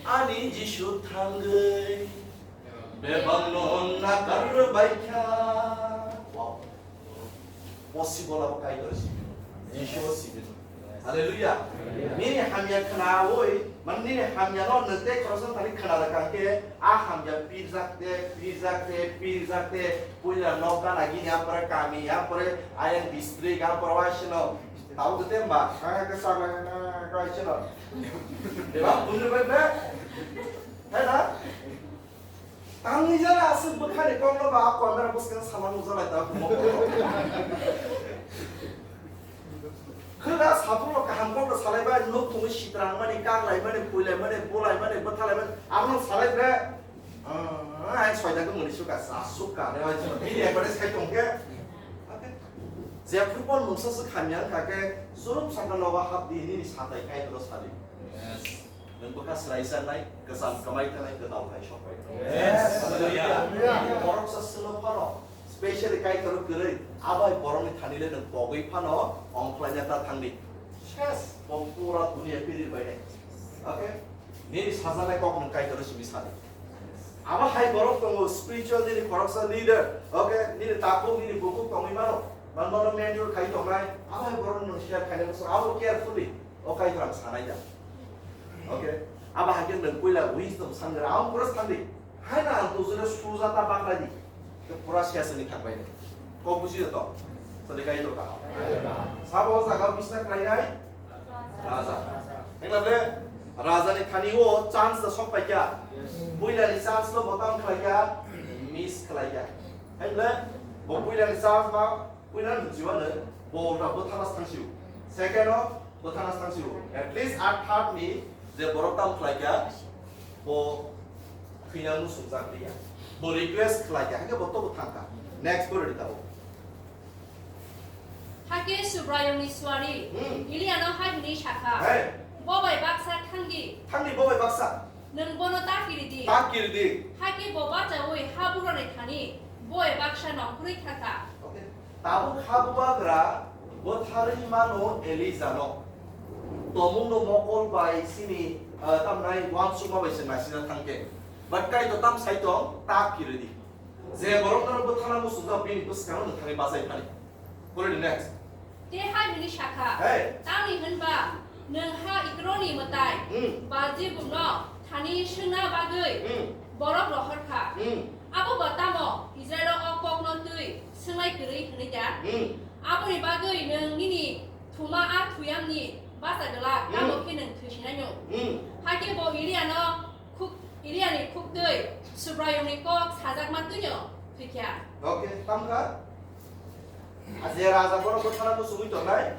Ani Jisu thangwi. Bebak no nakar bai kha. Wow. Possible abo Kaitor sibino. Jisu sibino. Hallelujah. Nini hamya khnaui, man nini hamya no nwng tei khoroksa thani khna rwkha khe, a hamya pirjak te, pirjak te, pirjak te, puila nok gana gini, ampore kami, ampore ayang district, ampore waisino. Tau te ma, kaya ke sa na, na, waisino. Deba, bunyi bai be. Hai na? Tangwi jana aswk bwkhani kokno ba a camera bwskang sama nukjalai ta humo. Khwra saphurno kaham kokno salai bai nuk thungwi sitrang mani, kaklai mani, puilai mani, bulai mani, bwthalai mani, abono salai bre. Ah, ai soida khe muni suka, sa suka ne oi jino. Bini ekbare sai tongkhe. Jephru pon mungsa se khamya wngkha khe, surup sakno nogo hap di nini satai Kaitorno sadi. Yes. Nwng bwkha swraijaknai, kwcham kwmai thanai, kwtal thai sok pai. Yes. Hallelujah. Hallelujah. Borok sa swlo phano, Specially Kaitor kwrwi, abai borokni thani le nwng pogwi phano ongkhlaina ta thangdi. Ses, bo pura dunia pirir bai nai. Okay? Nini sajaknai kok nwng Kaitor simi sadi. Abo hai borok tongo, spiritual nini khoroksa leader. Okay? Nini tabuk, nini bukuk tongwi mano. Man mano mentor khai tongnai. Abo hai borok nwng share khainai bwswk, abo carefully. O Kaitor ang sanai da. Okay? Abo hai khe nwng puila wisdom sangra. Ang pura sandi. Hai na ang tujune suja ta bakrai di. Ke pura sia sini thangbai ni. Kok buji to. Sadi kai to ka. Sabo jaga bisna krai nai. Raja. Engla ble raja ni thani o chance da sok pai kya. Puila ni chance no botam khlai kya. Miss khlai kya. Hai ble bo puila ni chance ma puila ni jiwa ne bo ta bo thalas thang siu. Second o Bo thana sang sio. At least at third ni je borok tam khlai kha, bo thwina muchungjak liya. Bo request khlai kha, hingke bo tobo thang kha. Next bo ready tabo. Hakhe Subraiyungni suari Hmm. Eliano hai hwnwi sa kha, Hey. Bo bai baksa thang di. Thang di bo bai baksa. Nwng bono ta kiri di. Ta kiri di. Hakhe bo bachaui habugrani thani bo bai baksa nongkhorwi thang kha. Okay. Tabuk habugra bwtharwi mano Elijano. Tomungno mokol bai sini, ah, tamnai uansukma bai se naisina thangkhe. But Kaitor tam sai tong, ta kiri di. Je borok no bwthana muchungjak bini bwskango no thangwi bachai phani. Pore di next. Te hai hwnwi sa kha, Hey. Tamni hwn ba nwng ha Ekronni mwtai Hmm. Baljebubno thani swngna bagwi Hmm. borok rohor kha. Hmm. Abo ba tamo Israilo o kokno twi swnglai kwrwi hwnwi da? Hmm. Aboni bagwi nwng nini thuma a thuyamni bacha glak, Hmm. Tamo khe nwng thwi sinai no? Hmm. Hakhe bo Eliano khuk-, Eliani khuktwi Subraiyungni kok sajakma twino thwi kha. Okay, tam kha? A je raja borok bwthana muchungwi tongnai,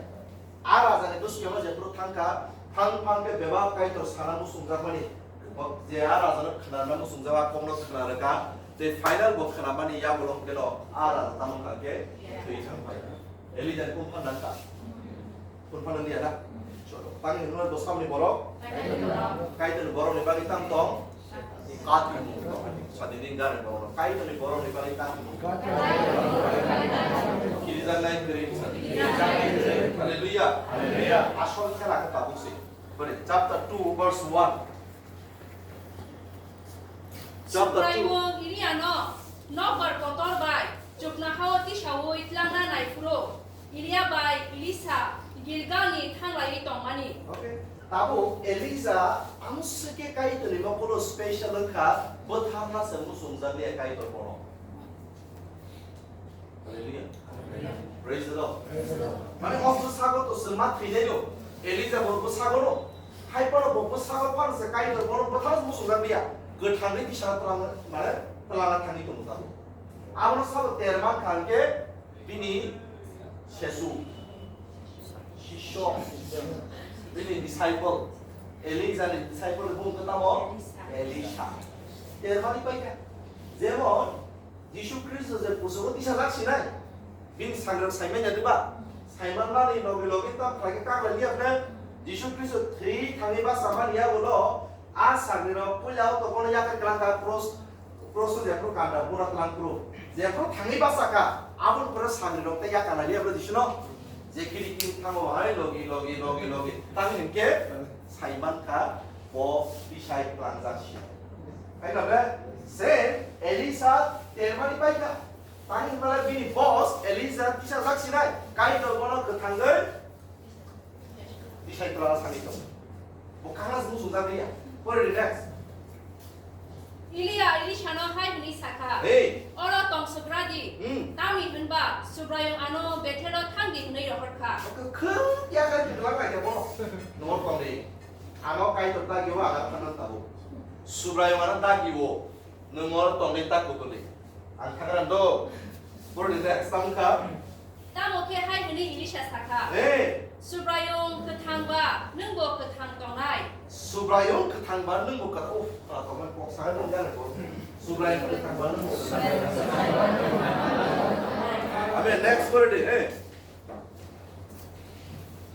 a rajani bwskango jephru thang kha, thang phang khe bebak Kaitor sana muchungjakmani, bo je a rajano khwnarna muchungjak, a kokno khwna rwkha, tei final bo khwnamani yagulo hwnkhe no a raja tamo wngkha khe thwi thang phai kha. Elijah ni kung phan nang kha. Kung phan nang ya na? Cholo. Tang ni hwnwi bo samni borok. Kaitor ni borok ni bagwi tang tong. Kati mung tong. Sadi ni gare borok. Kaitor ni borok ni bagwi kati mung tong. Kirijak nai kiri sadi. Hallelujah. Hallelujah. Asol khela khe tabuk se. Bari chapter two verse one. Chapter two. Subraiyung Eliano nokbar kotor bai chuknohao tisaui tlangna naiphuru Elia bai Elisa Gilgalni thanglaiwi tongmani. Okay. Tabuk Elija amswk khe Kaitorni mokolo special wngkha, bwtharna se muchungjak liya Kaitor bono. Hallelujah. Praise the Lord. Praise the Lord. Mane o bwsago to se ma thwinaino. Elija bo bwsago no. Hai phano bo bwsago phano se Kaitor bono bwthar muchungjak liya. Kwthangwi tisa twlang, mane twlangna thangwi tongo tabuk. Abono sabo terma kha hwnkhe bini sesu, sisyo, bini disciple, Elija ni disciple ni bung khe tamo Elisha. Termani paikha. Jemon Jisu Khristo je kuchugo tisajak sinai, bini sagrok saimanya diba? Saimanmani logi logi tam khlai khe kaklai liya phre. Jisu Khristo thwi thangwi bachamani yagulo a sagrirok puila o to bono yakar kwlangkha, cross, cross o jephru kanda bura kwlangphuru. Jephru thangwi bachakha, aboni pore sagrirok tei yakar lai liya phre Jisuno. Je kiri kiri thango hai logi logi logi logi. Tang hinkhe saimankha bo tisai kwlangjak si. Hai na bre? Se Elisa termani paikha. Tani hwnba bini boss Elija tisajak sinai, Kaitor bono kwthangwi tisai twlana sani tong. Bo kangla se muchungjak liya. Pore di next. Elia Elisano hai hwnwi sa kha, Hey. Oro tong swkra di, Hmm. Tamni hwnba Subraiyung ano Bethelo thang di hwnwi rohor kha. Oke, khwk yakar di twlang lai khe bono. Nungor tong di. Ano Kaitor dagi o aga thangnang tabuk. Subraiyung ano dagi o. Nwng oro tongwi ta kubuli. Ang thangran do. Boroni next tamo kha. Tamo khe hai hwnwi Elisa sa kha, Hey! Subraiyung kwthang ba, nwng bo kwthang tongnai. Subraiyung kwthang ba, nwng bo kwthang. Uff, ta tongnai kok sa nwng jani bo. Subraiyung kwthang ba, nwng bo kwthang. Abe next word, hey.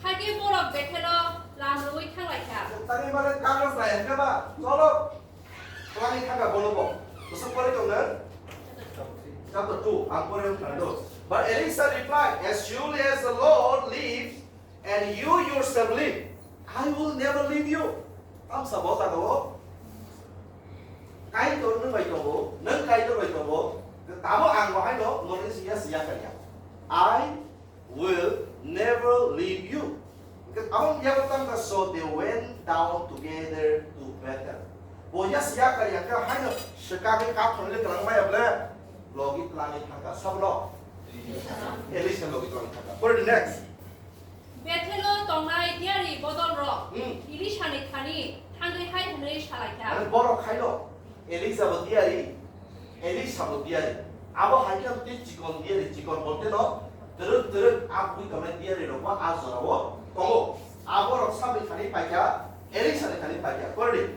Hakhe borok Bethelo lam rwui thang lai kha. Tangwi mane kagra sai hwnkhe ba, cholo. Twlangwi thangkha bono bo. Bwswk pori tongno? Chapter two, ang pore wng thangdo. But Elisha replied, "As surely as the Lord lives and you yourself live, I will never leave you." Tamsa bo jaga o. Kaitor nwng bai tongo, nwng Kaitor bai tongo. Tamo ang bo haino norni siya siya kanya. I will never leave you. Hwnkhe abo wngya bo tang kha, so they went down together to Bethel. Bo ya siya kar ya khe haino swkagwi kaphang le kwlangma ya ble logi twlangwi thangkha. Sabno? Elisha logi twlangwi thangkha. For the next. Bethelo tongnai diyari bodolrok Hmm. Elisha ni thani thangwi hai hwnwi salaikha. Mane borok haino Elija bo diyari, Elisha bo diyari. Abo hai khe tei chikon diyari, chikon bolte no twrwk twrwk a bui tongnai diyari rok bo a jora o tongo. Abo rok sabni thani paikha, Elisha ni thani paikha. Kordi.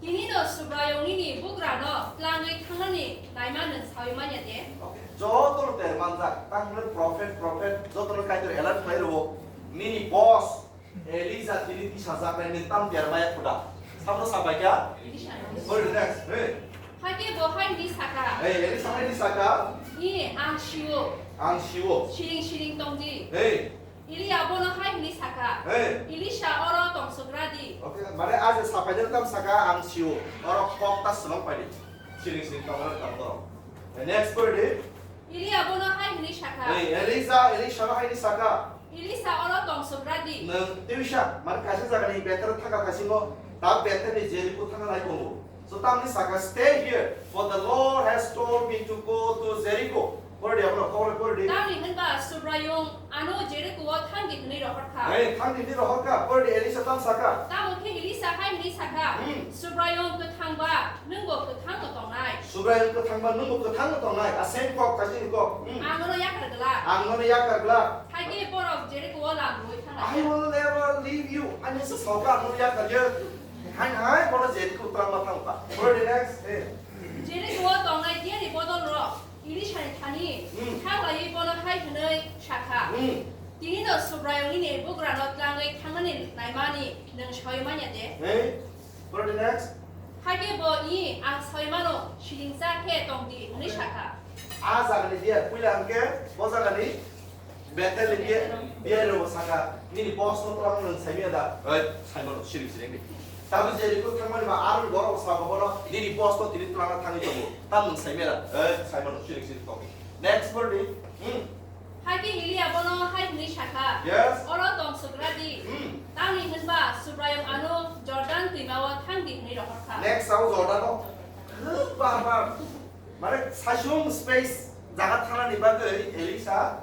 Tini no Subraiyung nini bugra no tlangwi thangnani naima nwng sawi manya de? Okay. Joto no ter manjak, tang hwnwi prophet, prophet, joto no Kaitor alert khlai rwo. Nini boss, Elija tini tisajak nai nwng tam ter maya khuda. Sabno sabai kha? Elisha. What is next? Hey. Hakhe bo hai hwnwi sakha. Hey, Elija hai hwnwi sakha. I, ang sio. Ang sio. Siring siring tongdi. Hey. Elia bono hai hwnwi sakha. Hey. Elisha oro tongsogra di. Okay, mane a je sapai de tam sakha ang sio. Oro kok ta swbang pai di. Siring siring tong oro tam to. Next pore di. Elia bono hai hwnwi sakha. Hey, Elija, Elisha no hai hwnwi sakha. Elisa oro tong subradi. Nwng tei bisa, mane kaisa jagani Bethel thangka kaisingo, ta Bethel ni Jeriko thangna nai tongo. So tamni saka, "Stay here, for the Lord has told me to go to Jericho." Pore di, abono kobor pore di. Tamni hwnba Subraiyung ano Jeriko o thangdi hwnwi rohorkha. Hai, thangdi hwnwi rohorkha, pore di, Elisa tam saka. Tamo khe Elisa hai hwnwi sakha, Hmm. "Subraiyung kwthangba, nwngbo kwthangno tongnai." Subraiyung kwthangba, nwngbo kwthangno tongnai. A same kok, kaisini kok. Hmm. Ang nono yakar glak. Ang nono yakar glak. Hakhe borok Jeriko o lam rwui thanglaikha. "I will never leave you." Ani se soka ang nono yakar ye. Hai hai bono Jeriko tangma thangkha. Pore di next. Eh. Jeriko o tongnai diyari bodol rok Elisha ni thani Hmm. thanglaiwi bono hai hwnwi sakha. Hmm. Tini no Subraiyung nini bugra no tlangwi thangnani naimani nwng soi manya de? Hey. Pore di next. Hakhe bo, "I, ang soi mano, siringsa khe tong di," hwnwi sakha. A jagani diya, puila hwnkhe bo jagani Bethel ni diya, diya rok sakha, "Nini boss no twlang nwng saimaya da?" Oi, saimano, siring siring di. Tabuk Jeriko thangmani ba aro borok sakha bono, "Nini boss no tini twlangna thangwi tongo, tam nwng saimaya da?" Oi, saimano, siring siring tong di. Next pore di. Hmm. Hakhe Elia bono hai hwnwi sakha, Yes. Oro tong sugra di. Hmm. Tamni hwnba Subraiyung ano Jordan twima o thang di hwnwi rohorkha. Next sao Jordan o. Kwbangma. Mane saichung space jaga thanani bagwi Elisa,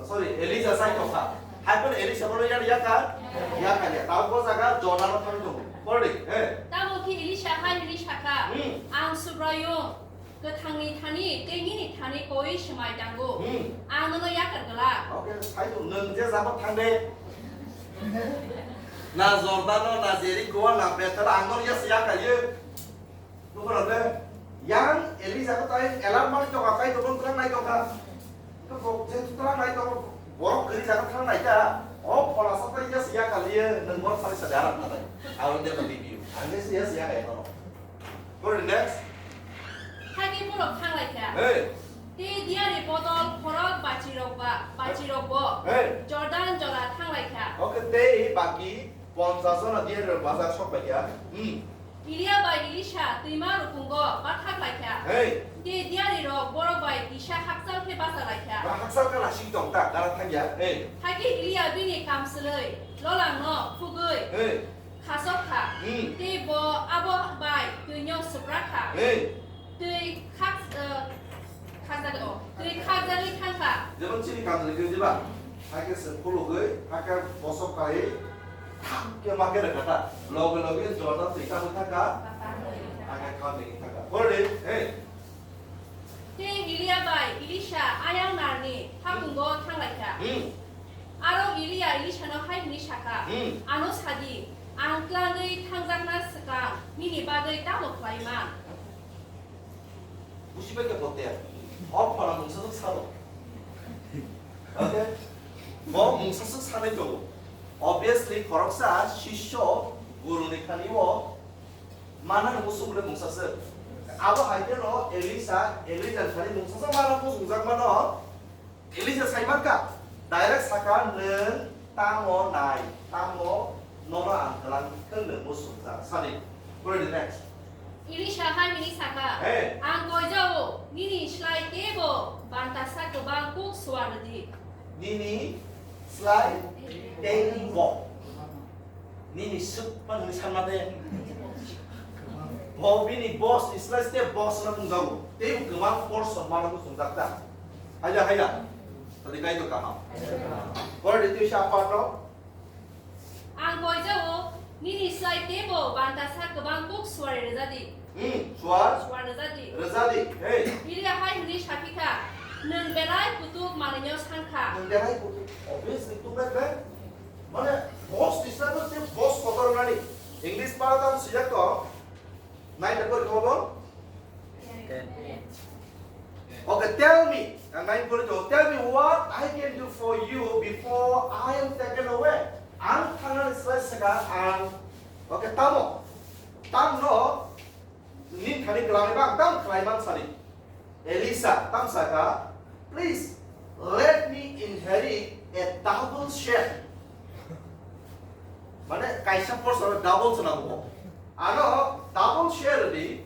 sorry, Elija sai tongkha. Hai phano Elisa bono ya, ya kha? Ya kha ya. Tamo bo jaga Jordan o thang tongo. Pore di, eh. Tamo khe Elisa hai hwnwi sakha, Hmm. Ang Subraiyung, kwthangni thani tei nini thani koi swmai tango. Hmm. Ang nono yakar glak. Okay, sai tong, nwng je jabo thang de. Na Jordan o, na Jeriko o, na Bethel, ang nono yes yakar ye. Nukho na de. Yang Elija ko tai elam mani to ka kai to kon twlang nai to ka. To ko je twlang nai to borok kiri jaga thang nai ta. O phola sa tai yes yakar ye, nwng bor sari sa darat na tai. I will never leave you. Ang yes yes yakar ye no. Pore next. Hakhe borok thang lai kha. Hey. Tei diyari bodol khorok bachirok ba, bachirok bo Hey. Jordan jora thang lai kha. Okay, tei baki ponchas jona diyari rok bazar sok bai kha. Hmm. Elia bai Elisa twima rukungo bathak lai kha. Hey. Tei diyari rok borok bai kisa hakchal khe bacha lai kha. Ba hakchal ka lasing tong ta, dara thang ya. Hey. Hakhe Elia bini kamswlwi lolang no khugwi Hey. khasok kha. Hmm. Tei bo abo bai twino swprak kha. Hey. Twi khak, eh, khakjagwi, oh, twi khakjagwi thang kha. Jemon chini kamswlwi khe diba, hakhe se khulugwi, hakhe bosok kaiwi, thak khe ma khe rwkha ta. Loge loge Jordan twi tamo thang kha. Hakhe kha bini thang kha. Pore di, hey. Tei Elia bai Elisa ayang narni hamungo thang lai kha. Hmm. Aro Elia Elisano hai hwnwi sakha, Hmm. Ano sadi, ang tlangwi thangjakna swkang nini bagwi tamo khlai man? Busi bai khe bo ter. O phala mungsa swk salo. Okay? Bo mungsa swk sanai tongo. Obviously, khoroksa sisyo guruni thani o Mana nung usung le mungsa se. Abo hai kheno Elisa, Elisa ni thani mungsa sa mano muchungjak mano. Elisa sai mankha, direct saka, "Nwng tamo nai, tamo nono ang twlang thwng nwng muchungjak," sadi. Pore di next. Elisa hai hwnwi saka, Hey. "Ang koijao, nini slai teibo bantasa kwbang kuk suar di." Nini slai teibo. Nini swk phano hwnwi sanma de. Bo bini boss ni slai se boss no mung jago. Tei bo kwbang portion mano bo chwngjak ta. Haila, haila. Tadi kai to kaham. Pore di tisa part no. Ang koijao, nini slai teibo bantasa kwbang kuk suari rwjadi. Hmm, suar. Suar rwjadi. Rwjadi. Hey. Iliya hai hwnwi saphikha, nwng belai kutuk manwino sankha. Nwng belai kutuk. Obviously, tu bai bai. Mane, boss ni slai bo se boss kotor nani. English para tam sijak to. Nai ta kori kobo? Ten. Okay, tell me. Ang nai kori to. Tell me what I can do for you before I am taken away. Ang thangani slai saka ang. Okay, tamo. Tamno. Nin thani kwlangwi bang tam khlai man sari. Elisa tam saka, "Please let me inherit a double share." Mane kaisa portion double swnam bo. Ano double share di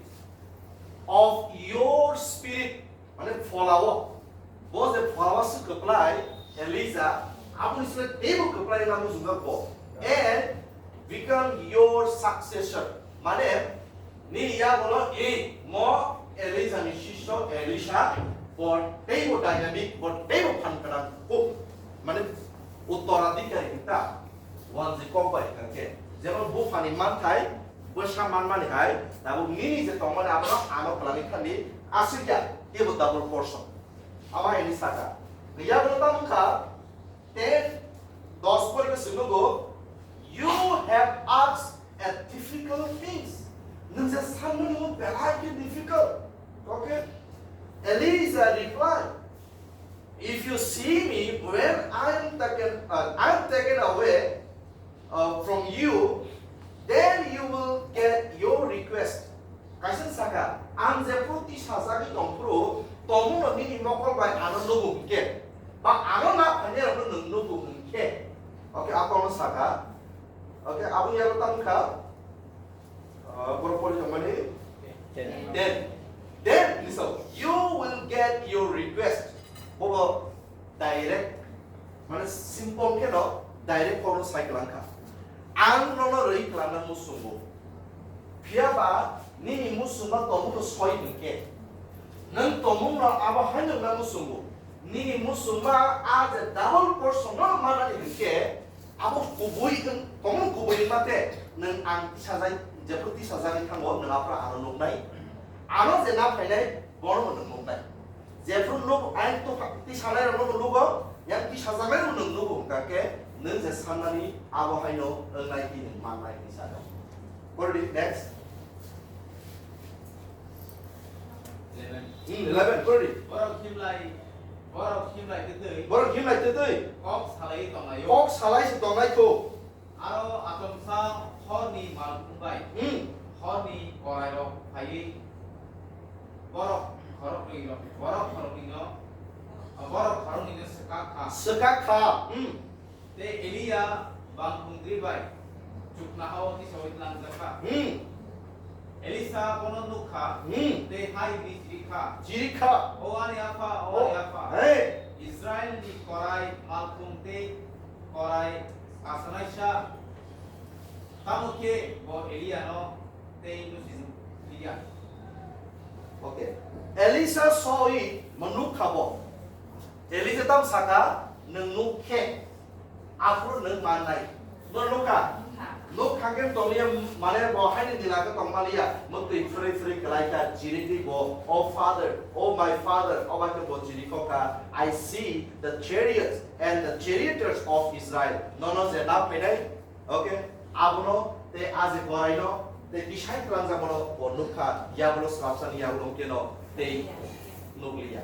of your spirit. Mane pholao. Bo je pholao se kwplai, Elisa, aboni sle teibo kwplai na mujungjak bo. And become your successor. Mane, ni ya bolo e mo Elisa ni shisho Elisa, bo teibo dynamic, bo teibo phan kana ko. Mane, uttoradhikari kita, wanji kok bai kake. Jemon buphani manthai, bwsa manmani hai, tabuk nini je tongmani abono ano kwlangwi thangdi, aswk ya, teibo double portion. Abo hai hwnwi saka. Yakno tamo wngkha, ten, dos porikhe swngnogo, "You have asked a difficult things." Nwng je sanmani omo belai khe difficult. Okay? Elisa replied, "If you see me when I am taken, uh, I am taken away, uh, from you, then you will get your request." Kaisa saka, "Ang jephru tisajagwi tongphru, tongmungno nini mokol bai ano nugo hwnkhe, ba ano na phainairokno nwng nugo hwnkhe." Okay, akorno saka. Okay, aboni yago tamo wngkha, uh, borok pori tongmani Ten. Then, then, listen, "You will get your request." Bobo direct, mane simple khe no direct kono sai kwlangkha. Ang nono rwi kwlangna muchungo. Phiya ba nini muchungma tomung no soi hwnkhe, nwng tomung no abo hai nwngna muchungo. Nini muchungma a je double portion no manani hwnkhe, abo kubui wng tomung kubui mate nwng ang tisajai, jephru tisajagwi thango nwng aphra ano nuknai. Ano je na phainai bono nwng nuknai. Jephru nuk, ang tisa sanai rokno bo nugo, yang tisajaknai rokno nwng nugo, hwnkha khe nwng je sannani abo haino wngnai tei nwng mannai hinwi saka. Pore di, next. Eleven. Hmm, eleven, pore di. Borok himlai, borok himlai twi twi. Borok himlai twi twi. Kok salai tongnai o. Kok salai se tongnai kho. Aro achomsa horni malkhung bai Hmm. horni korairok phaiwi borok khoroknwi rok, borok khoroknwino, borok khoroknwino swkak kha. Swkak kha. Hmm. Tei Eliya bangkhungdri bai chuknohao tisaui tlangjak kha. Hmm. Elisa bono nuk kha, Hmm. tei hai hwnwi chiri kha. Chiri kha. O ani apha, o O, ani apha. Hey. Israilni korai malkhung tei korai asanaisa. Tamo khe bo Eliyano tei nusi liya. Okay. Elisa soi manuk kha bo. Elisa tam saka, "Nwng nuk khe, aphuru nwng mannai." No nuk kha? Nuk kha khe tongya, mane bo haini dila khe tong maliya. Mwtwi phwrwi phwrwi kwlai kha, chirigwi bo, "Oh father, oh my father," oba khe bo chiri kok kha, "I see the chariots and the charioteers of Israel." Nono je na phainai, okay, abono tei aje koraino tei kisai twlangjak bono bo nukha, yagulo swrapsani yagulo hwnkhe no tei nukliya.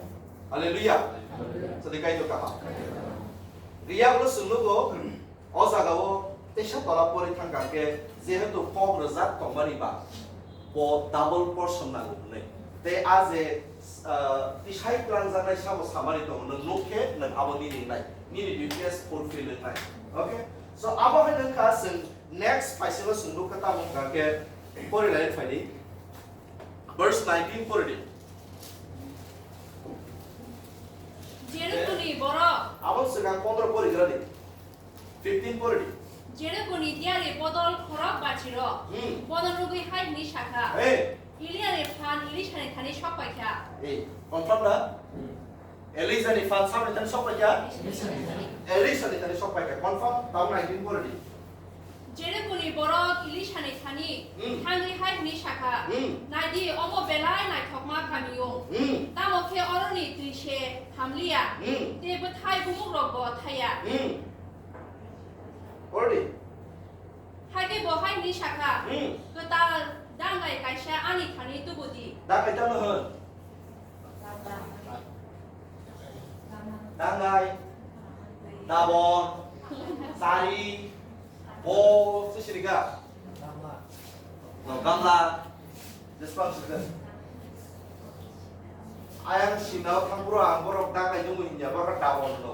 Hallelujah. Hallelujah. Sadi kaitor kaham. Yagulo swng nugo, o jagao teisa tola pori thangkha khe, jehetu kok rwjak tongmani ba, Bo double portion nango hwnwi. Tei a je, ah, tisai twlangjaknai sabo samari tongo, nwng nuk khe nwng abo nini wngnai, nini duties fulfill wngnai. Okay? So abo hai wngkha chwng next phaisalo chwng nukha tamo hwnkha khe pori lai phai di. Verse nineteen pori di. Jerikoni borok. Abo swkang pondro pori gra di. Fifteen pori di. Jerikoni diyari bodol khorok bachirok. Hmm. Bono nugwi hai hwnwi sakha. Hey. Eliani phan Elisani thani sok paikha. Hey, confirm na? Elisani phan saboni thani sok paikha? Elisani thani sok paikha. Confirm? Tamo nineteen pori di. Jerikoni borok Elisani thani Hmm. thangwi hai hwnwi sakha, Hmm. "Naidi, omo belai naithokma kamiyung. Hmm. Tamo khe oroni twi se hamliya, Hmm. tei bwthai bumukrokbo thaiya." Hmm. Already? Hakhe bo hai hwnwi sakha, Hmm. "Kwtal dangai kaisa ani thani tubu di." Dangai tamo hwn? Dangai, dabon, sari, bo, se sirika. No, gamla. Just one second. Ayang sinao thang bro, ang borok dangai nungwi hinya, borok dabon no.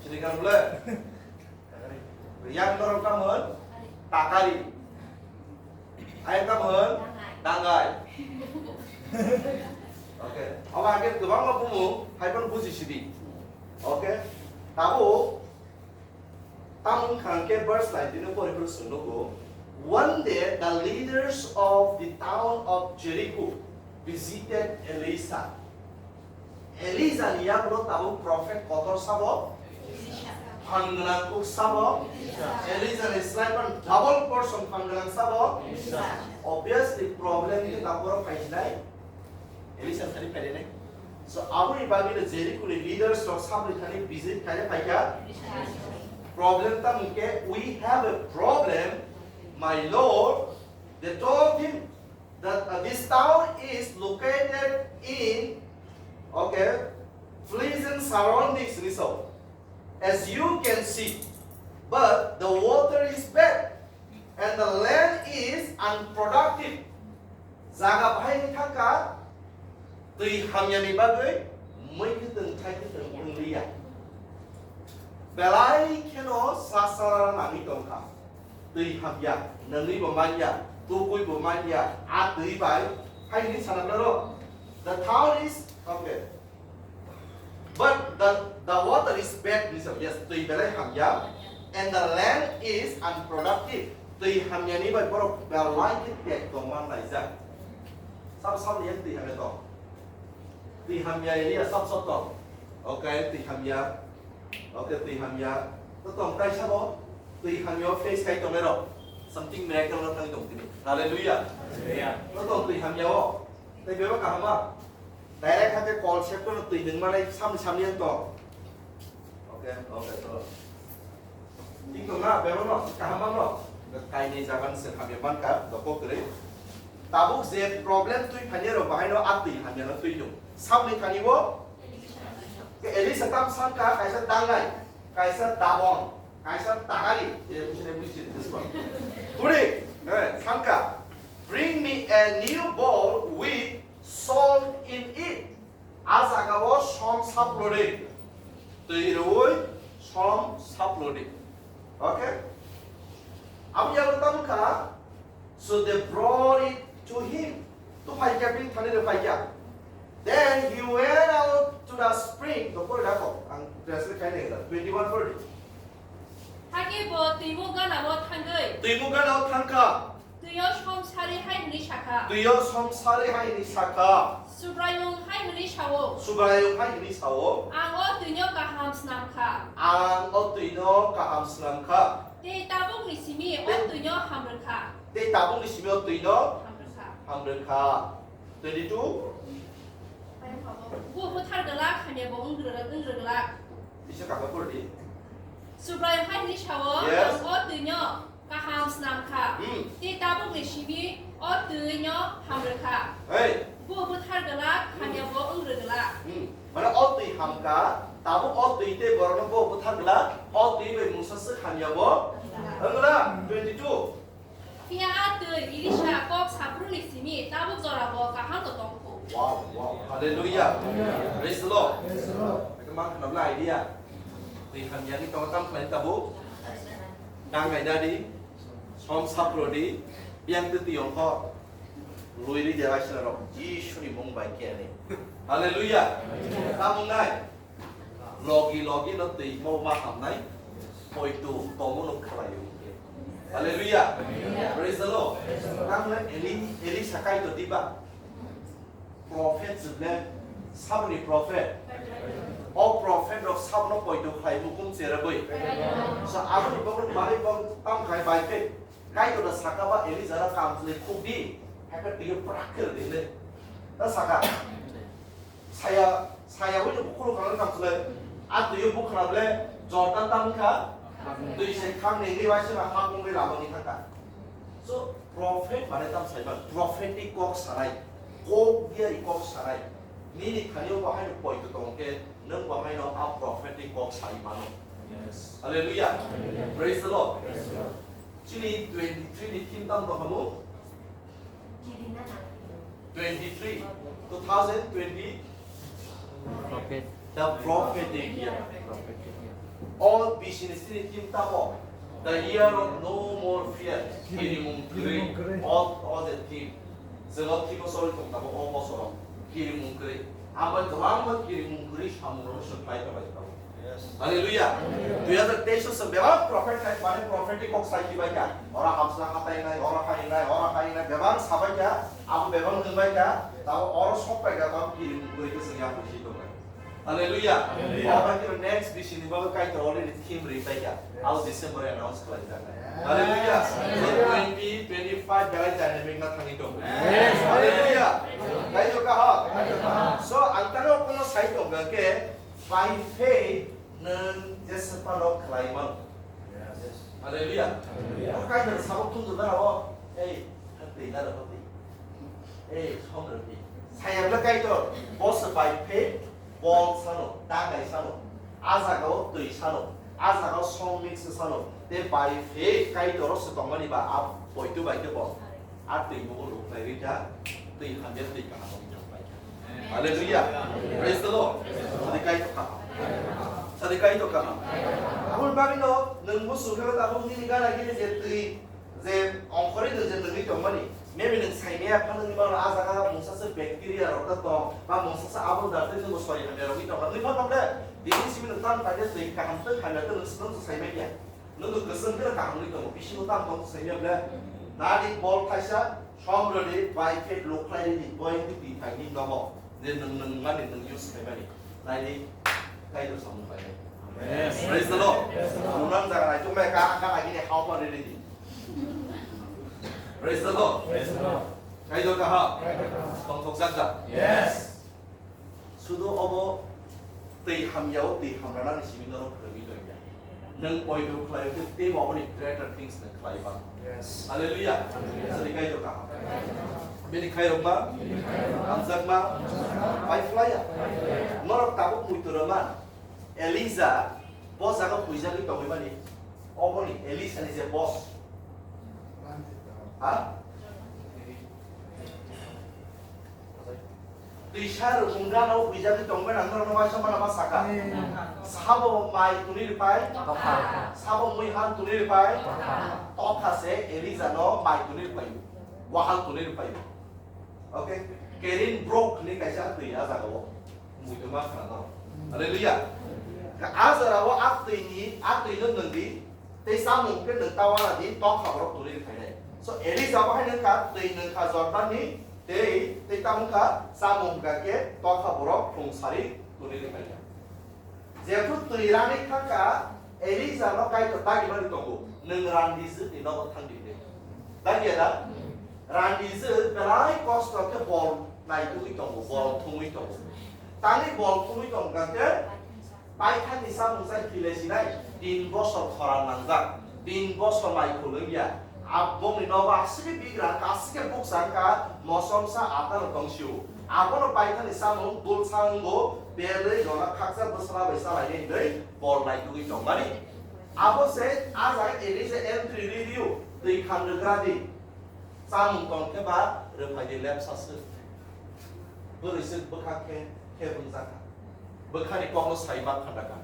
Sirika bole. Yang norok tamo hwn? Takari. Ayang tamo hwn? Dangai. Oke. Obo hake kwbangma bumung hai phano buji sidi. Oke. Tabuk tamo wngkha hwnkhe verse nineteen o pori phano chwng nugo. One day the leaders of the town of Jericho visited Elisha. Elijah ni yagulo tabuk prophet kotor sabo? Phan gwnang kuk sabo? Elijah ni slai phan double portion phan gwnang sabo? Obviously problem ni tabuk phai sinai. Elisha thani phai nai. So aboni bagwi no Jericho ni leaders rok saboni thani visit khaina phaikha. Problem tamo khe, "We have a problem, my lord," they told him. That, uh, this town is located in, okay, pleasant surroundings, hwnwi sao. As you can see, but the water is bad and the land is unproductive. Jaga bahai wngwi thangkha, twi hamyani bagwi mui kwthwng thai kwthwng wngliya. Belai kheno sasara nangwi tongkha. Twi hamya, nangwi bo manya, tubui bo manya, a twi bai, hai hwnwi sana norok. The town is, okay. But the, the water is bad, hwnwi sa, yes, twi belai hamya, and the land is unproductive. Twi hamyani bai borok belai khe tek tongma laijak. Sab sab ni twi hamya tong. Twi hamya area sab sab tong. Okay, twi hamya. Okay, twi hamya. To tong kaisa bo. Twi hamya o face kai tong ero. Something miracle no thang tong tini. Hallelujah. Hallelujah. To tong twi hamya o. Tei bebak kaham ma. Direct hake call sep kono twi nung manai samni samni ang tong. Okay, okay, to. Twi tong na, bebak no, kaham ma no. Kaini jagan se hamya man ka, doko kwrwi. Tabuk je problem twi phani ro bahai no a twi hamya no twi nung. Samni thani bo. Ke Elisa tam sangka, kaisa dangai, kaisa dabon, kaisa takari. Eh, busi ne busi this one. Turi, eh, sangka. Bring me a new bowl with salt in it. A jaga o som saplodi. Twi rwi som saplodi. Okay? Abo yago tamo kha. So they brought it to him. To phaikya, bini thani rw phaikya. Then he went out to the spring. To pore dakho, ang translate khai nai da. Twenty-one pore. Hakhe bo twimuk gana o thangwi. Twimuk gana o thangkha. Twio som sari hai hwnwi sakha. Twio som sari hai hwnwi sakha. Subraiyung hai hwnwi sao. Subraiyung hai hwnwi sao. Ang o twino kaham snam kha. Ang o twino kaham snam kha. Tei tabukni simi o Tei twino hamrwkha. Tei tabukni simi o twino Hamrwkha. Hamrwkha. Twenty-two. Bo bwthar glak, hamya bo wng rwglak. Bisa kaka purdi. Subraiyung hai hwnwi sao, Yes. Ang o twino kaham snam kha. Hmm. Tei tabukni simi o twino hamrwkha. Hey. Bo bwthar glak, hamya bo wng rwglak. Hmm. Mane o twi hamkha, tabuk o twi tei borokno bo bwthar glak, o twi bai mungsa swk hamya bo wng glak. Twenty-two. Phiya a twi Elisa kok saphuruni simi tabuk jorabo kaham bo tong kho. Wow, wow. Hallelujah. Praise the Lord. Praise the Lord. Ito mang khna bla idea. Twi hamya ni tong tam khlai tabuk. Dang ai dadi. Som sapro di. Biang twi twi ong kho. Lui ri jera sina rok. Jisuni mung bai khe ani. Hallelujah. Tamung nai. Logi logi no twi mo ma hamnai. Poito tomo no khlai o. Hallelujah. Praise the Lord. Tamung nai Eli, Eli sakai to diba. Prophet jwble, saboni prophet. O prophet rok sabno poito khlai mukum cheraboi. So aboni bokol malik bok tam khai bai pe. Kaitor da saka ba Elija da kam jwle khuk di. Haka tiyo prak kher di le. Da saka. Saya, saya wini bukhulu khana kam jwle. A tiyo bukhana ble Jordan tam kha. Twi se kham ni ni waisa na hakung ni lama ni thaka. So, prophet mane tam saiman, prophetic kok sanai, kok diari kok sanai. Nini thani o bahai no poito tong khe, nang bahai no a prophetic kok sai mano. Yes. Hallelujah. Hallelujah. Praise the Lord. Praise the Lord. Chini twenty-three ni theme tam tong kha mo? Twenty-three, two thousand twenty. Prophet. The prophetic year. Prophetic year. All business ni theme tamo. The year of no more fear. Kirimung kri. All, all the theme. Jebo theme sorry tong tamo all bosoro. Kirimung kri. Abo jwang bo kirimung kri samung ro supply ta bai tamo. Hallelujah. Dui hazar teis o se bebak prophet khai, mane prophetic kok sai kibai kha. Ora hamsa hatai nai, ora hai nai, ora hai nai, bebak sabai kha. Abo bebak nungbai kha. Tabo oro sok pai kha, tabo kiri kuri khe sing ya pusi tong bai. Hallelujah. Hallelujah. Abo khe next bisi ni bago kai to already theme ri pai kha. Abo December announce khlai jak. Hallelujah. So twenty twenty-five belai dynamic na thangwi tong. Hallelujah. Kai to ka ha. So ang tano kono sai tong ga khe. By faith, nwng Jesa phano khlai mano. Yes. Hallelujah. Hallelujah. O Kaitor sabo khunju na o, ei, twi na rw twi. Ei, som rw twi. Saya bla Kaitor, bo se by faith, bol sano, dagai sano, a jaga o twi sano, a jaga o som mix sano, te by faith Kaitor o se tongmani ba a poito bai khe bo. A twi mugo ruk nai rikha, twi hamya twi kaham wng thang pai kha. Hallelujah. Praise the Lord. Sadi kai to kaham. Sadi kai to kaham. Aboni bagwi no nwng bo sukha tabuk nini gana gini je twi je ongkhorwi nwng je nwngwi tongmani. Maybe nwng saimaya phano nwngwi mano a jaga mungsa se bacteria rok ta tong ba mungsa se abo da twi nwng bo sori hamya rogwi tong. Nwng phan tong de. Dini simi nwng tam paide twi kaham twi hamya twi nwng swkang se saimaya. Nwng kwchwng khe kaham wngwi tongo, bisingo tamo tongo saimya ble. Nadi bol thaisa, som rwdi, by faith luk khlai rwdi, boy wngwi twi phaini nogo. Je nwng, nwng mani, nwng use khlaimani. Naidi, Kaitor samung painai. Yes. Praise the Lord. Yes, Lord. Nunan jaga nai chukmai ka, ka nai gini hao pa rwdi. Praise the Lord. Praise the Lord. Kaitor kaham. Kaitor kaham. Tongthok jak jak. Yes. Sudu obo twi hamya o twi hamrana ni simi norok kwrwngwi tongya. Nwng poito khlai khe tei bo aboni greater things nwng khlai ba. Yes. Hallelujah. Sadi kai to kaham. Bini khairok ma, hamjak ma, pai khlaiya. Norok tabuk muitu rwma. Elija bo jaga huijagwi tongwi mani. Oboni Elisa ni je boss. Ha? Twisa rwchung gana o huijagwi tongmani ang norokno uaisa mana ma saka. Sabo mai tuni rwpai? Tokha. Sabo mui han tuni rwpai? Tokha. Tokha se Elija no mai tuni rwpai. Wahal tuni rwpai. Okay? Kerin brok ni kaisa twi a jaga o. Mui tongma khana no. Hallelujah. Ka a jora o a twi ni, a twi no nwng di. Tei samung khe nwng ta wana di, tokha borok tuli rw phainai. So, Elija bo hai nwng kha, twi nwng kha Jordan ni, tei, tei tamo kha, samung hwnkha khe tokha borok thung sari tuli rw phaikha. Jephru twi rani thang kha, Elija no Kaitor dagi mani tongo, "Nwng randijwk ni nogo thang di," hwnwi. Dagi ya da? Randijwk belai kosto khe bol naitugwi tongo, bol thumwi tongo. Tangwi bol thumwi tong kha khe, Paithakni samung chai philai sinai, tin bosor khoran nangjak, tin bosor mai khulwng ya. Aboni nogo aswk khe bigra, aswk khe bukcha wngkha, mosomsa atano tongsio. Abono paithakni samung bulsa wngo, belwi jona khaksa bwsla bai chalainai hwnwi bol naitugwi tongmani. Abo se a jaga Elija entry rw rio, twi khan rwgra di. Chamung tong khe ba rwphai di lepsa se. Bwrwi se bwkha khe khe bwngjak kha. Bwkhani kokno sai ma khanda kha.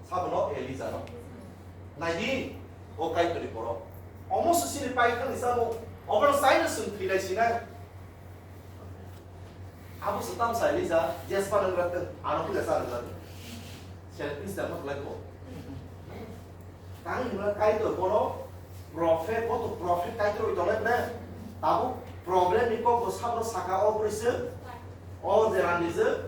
Sabono Elija no. Nai di, o Kaitorni borok. Omo se chini pai khani chamung. Obono chaino chwng thwi lai sinai. Abo se tam sai Elija, jespa nang rat, ano pila sa nang rat. Selfish da mak lai ko. Tang hwnba Kaitor bono prophet, bo to prophet Kaitor bai tongnai bwle. Tabuk problem ni kok bo sabno saka o bwrwi se. O je randijwk.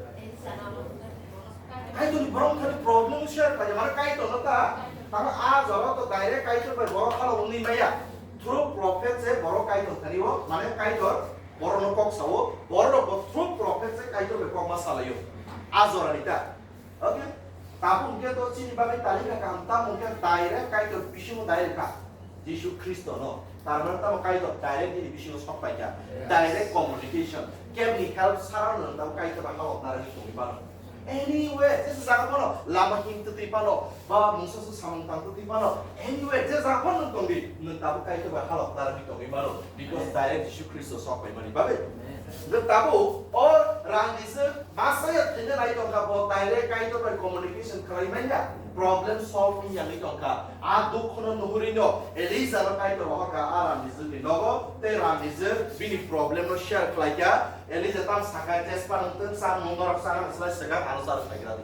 Kaitor ni borok thani problem share khlai mano Kaitor no ta. Tamo a jora to direct Kaitor bai borok halo wngwi maya. Through prophet se borok Kaitor thani o, mane Kaitor borok no kok sao, borok bo through prophet se Kaitor bai kok ma salaio. A jora ni ta. Okay? Tabuk hwnkhe to chini bagwi talika kaham, tamo hwnkhe direct Kaitor bisingo direct kha. Jisu Khristo no. Tar mane tamo Kaitor direct nini bisingo sok pai kha. Yes. Direct communication. Kebni help sara no tamo Kaitor bai halok narwgwi tongwi mano. Anyway, jesa jaga phano lama him twtwi phano, ba mungsa su samung tang twtwi phano. Anyway, je jaga phano nwng tongdi, nwng tabuk Kaitor bai halok narwgwi tongwi mano. Because direct Jisu Khristo sok pai mani bagwi. Nwng tabuk o randijwk Masaya thwina nai tongkha, bo direct Kaitor bai communication khlai manya, problem solve wngya wngwi tongkha. A dukhono nuhurino Elija no Kaitor rohorkha a randijwkni nogo, tei randijwk bini problem no share khlaikha. Elija tam sakha, "Jespa nwng twng cha, nwng norok chana slai swkang ano charwk naigra di."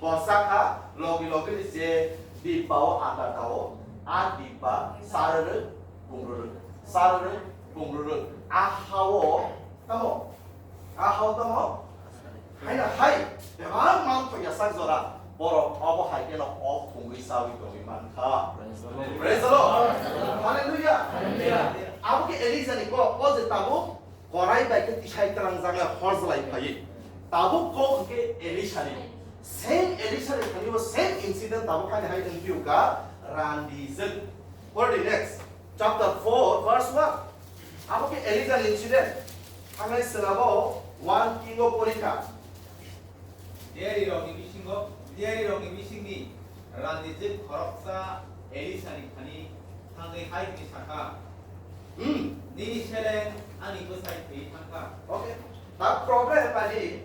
Bo chakha, logi logi ni je dibba o atar dao, a dibba sarwrwk pungrwrwk, sarwrwk pungrwrwk. A hao tamo A hao tamo? Haina hai, bebak manthoya sak jora, borok obo hai kheno ok thwngwi chawi tongwi mankha. Praise the Lord. Hallelujah. Hallelujah. Abo khe Elija ni kok, o je tabuk korai bai khe tisai twlang jaga hor jlai phaiwi. Tabuk kok hwnkhe Elisha ni. Same Elisha ni thani bo same incident tabuk haini hai wngphiu kha randijwk. For the next, chapter four, verse one. Abo khe Elijah ni incident. Thangnai swnabo one King o porikha. Diyarirokni bisingo, diyarirokni bisingni randijwk khoroksa Elisha ni thani thangwi hai hwnwi sakha, Hmm. "Nini seleng ani bwsai thwi thangkha." Okay. Ta problem ani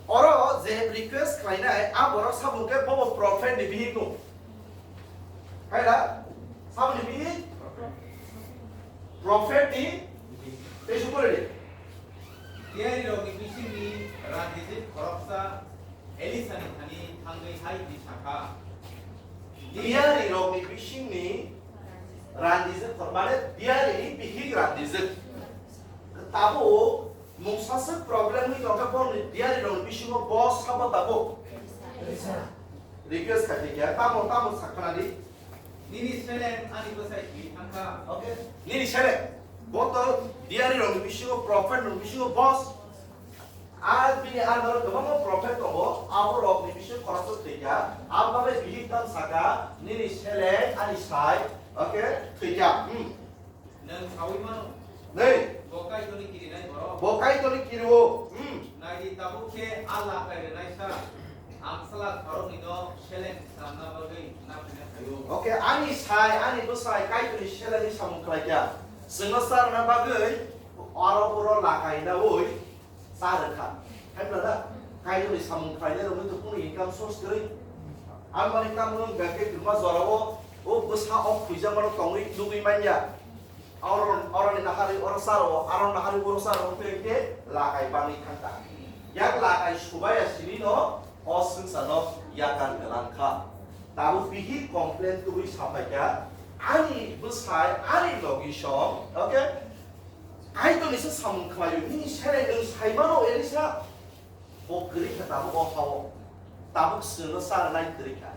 Oro je request khlainai, a borok sabo khe bobo prophet ni bihik no. Hai da? Sabo ni bihik? Prophet ni tei su pore. Diyarirokni bisingni randijwk khoroksa Elisha ni thani thangwi hai hwnwi sakha, Diyarirokni bisingni randijwk khor-, mane diyari ni bihik randijwk. Tabuk Mungsaswk problem wngwi tongkha boni diyarirokni bisingo bo sabo tabuk. Request khai thikya, tamo, tamo sakhanani. Nini seleng ani bwsai thwi thangkha. Okay. Nini seleng. Bo to diyarirokni bisingo, prophet rokni bisingo boss. A bini under o kwbangma prophet tongo, aborokni bisingo khoroksa thwikha. Aboni bagwi bihik tam saka, nini seleng ani sai, okay, thwikha. Hmm. Nwng saui mano. Nei. Bo Kaitorni kirinai borok. Bo Kaitorni kiri-o. Hmm. Nai di, tabuk khe a lakai rwnaisa angsala khoroknwino seleng swnamna bagwi naphina phaio. Okay, ani sai, ani bwsai Kaitorni selengni samung khlai kha. Chwngno charwna bagwi aro oro lakai naui cha rwkha. Hai phano da, Kaitorni samung khlainai rokni to kunu income source kwrwi. Ang mani tamo wng kha khe kwbangma jorao o bwsa o khuijakmano tongwi nugwi manya. Oro, oroni naharwi oro charo, aro naharwi oro charo wngkhe khe lakai bangwi thangkha. Yak lakai subaya sinino o swngcharno yakar kwlang kha. Tabuk bihik complain tubui saphai kha, ani bwsai, ani logi song, okay? Kaitorni se samung khlaio, nini seleng nwng sai mano, Elisa? Bo kwrwi kha tabuk o ha-o, tabuk chwngno cha rwnai kwrwi kha.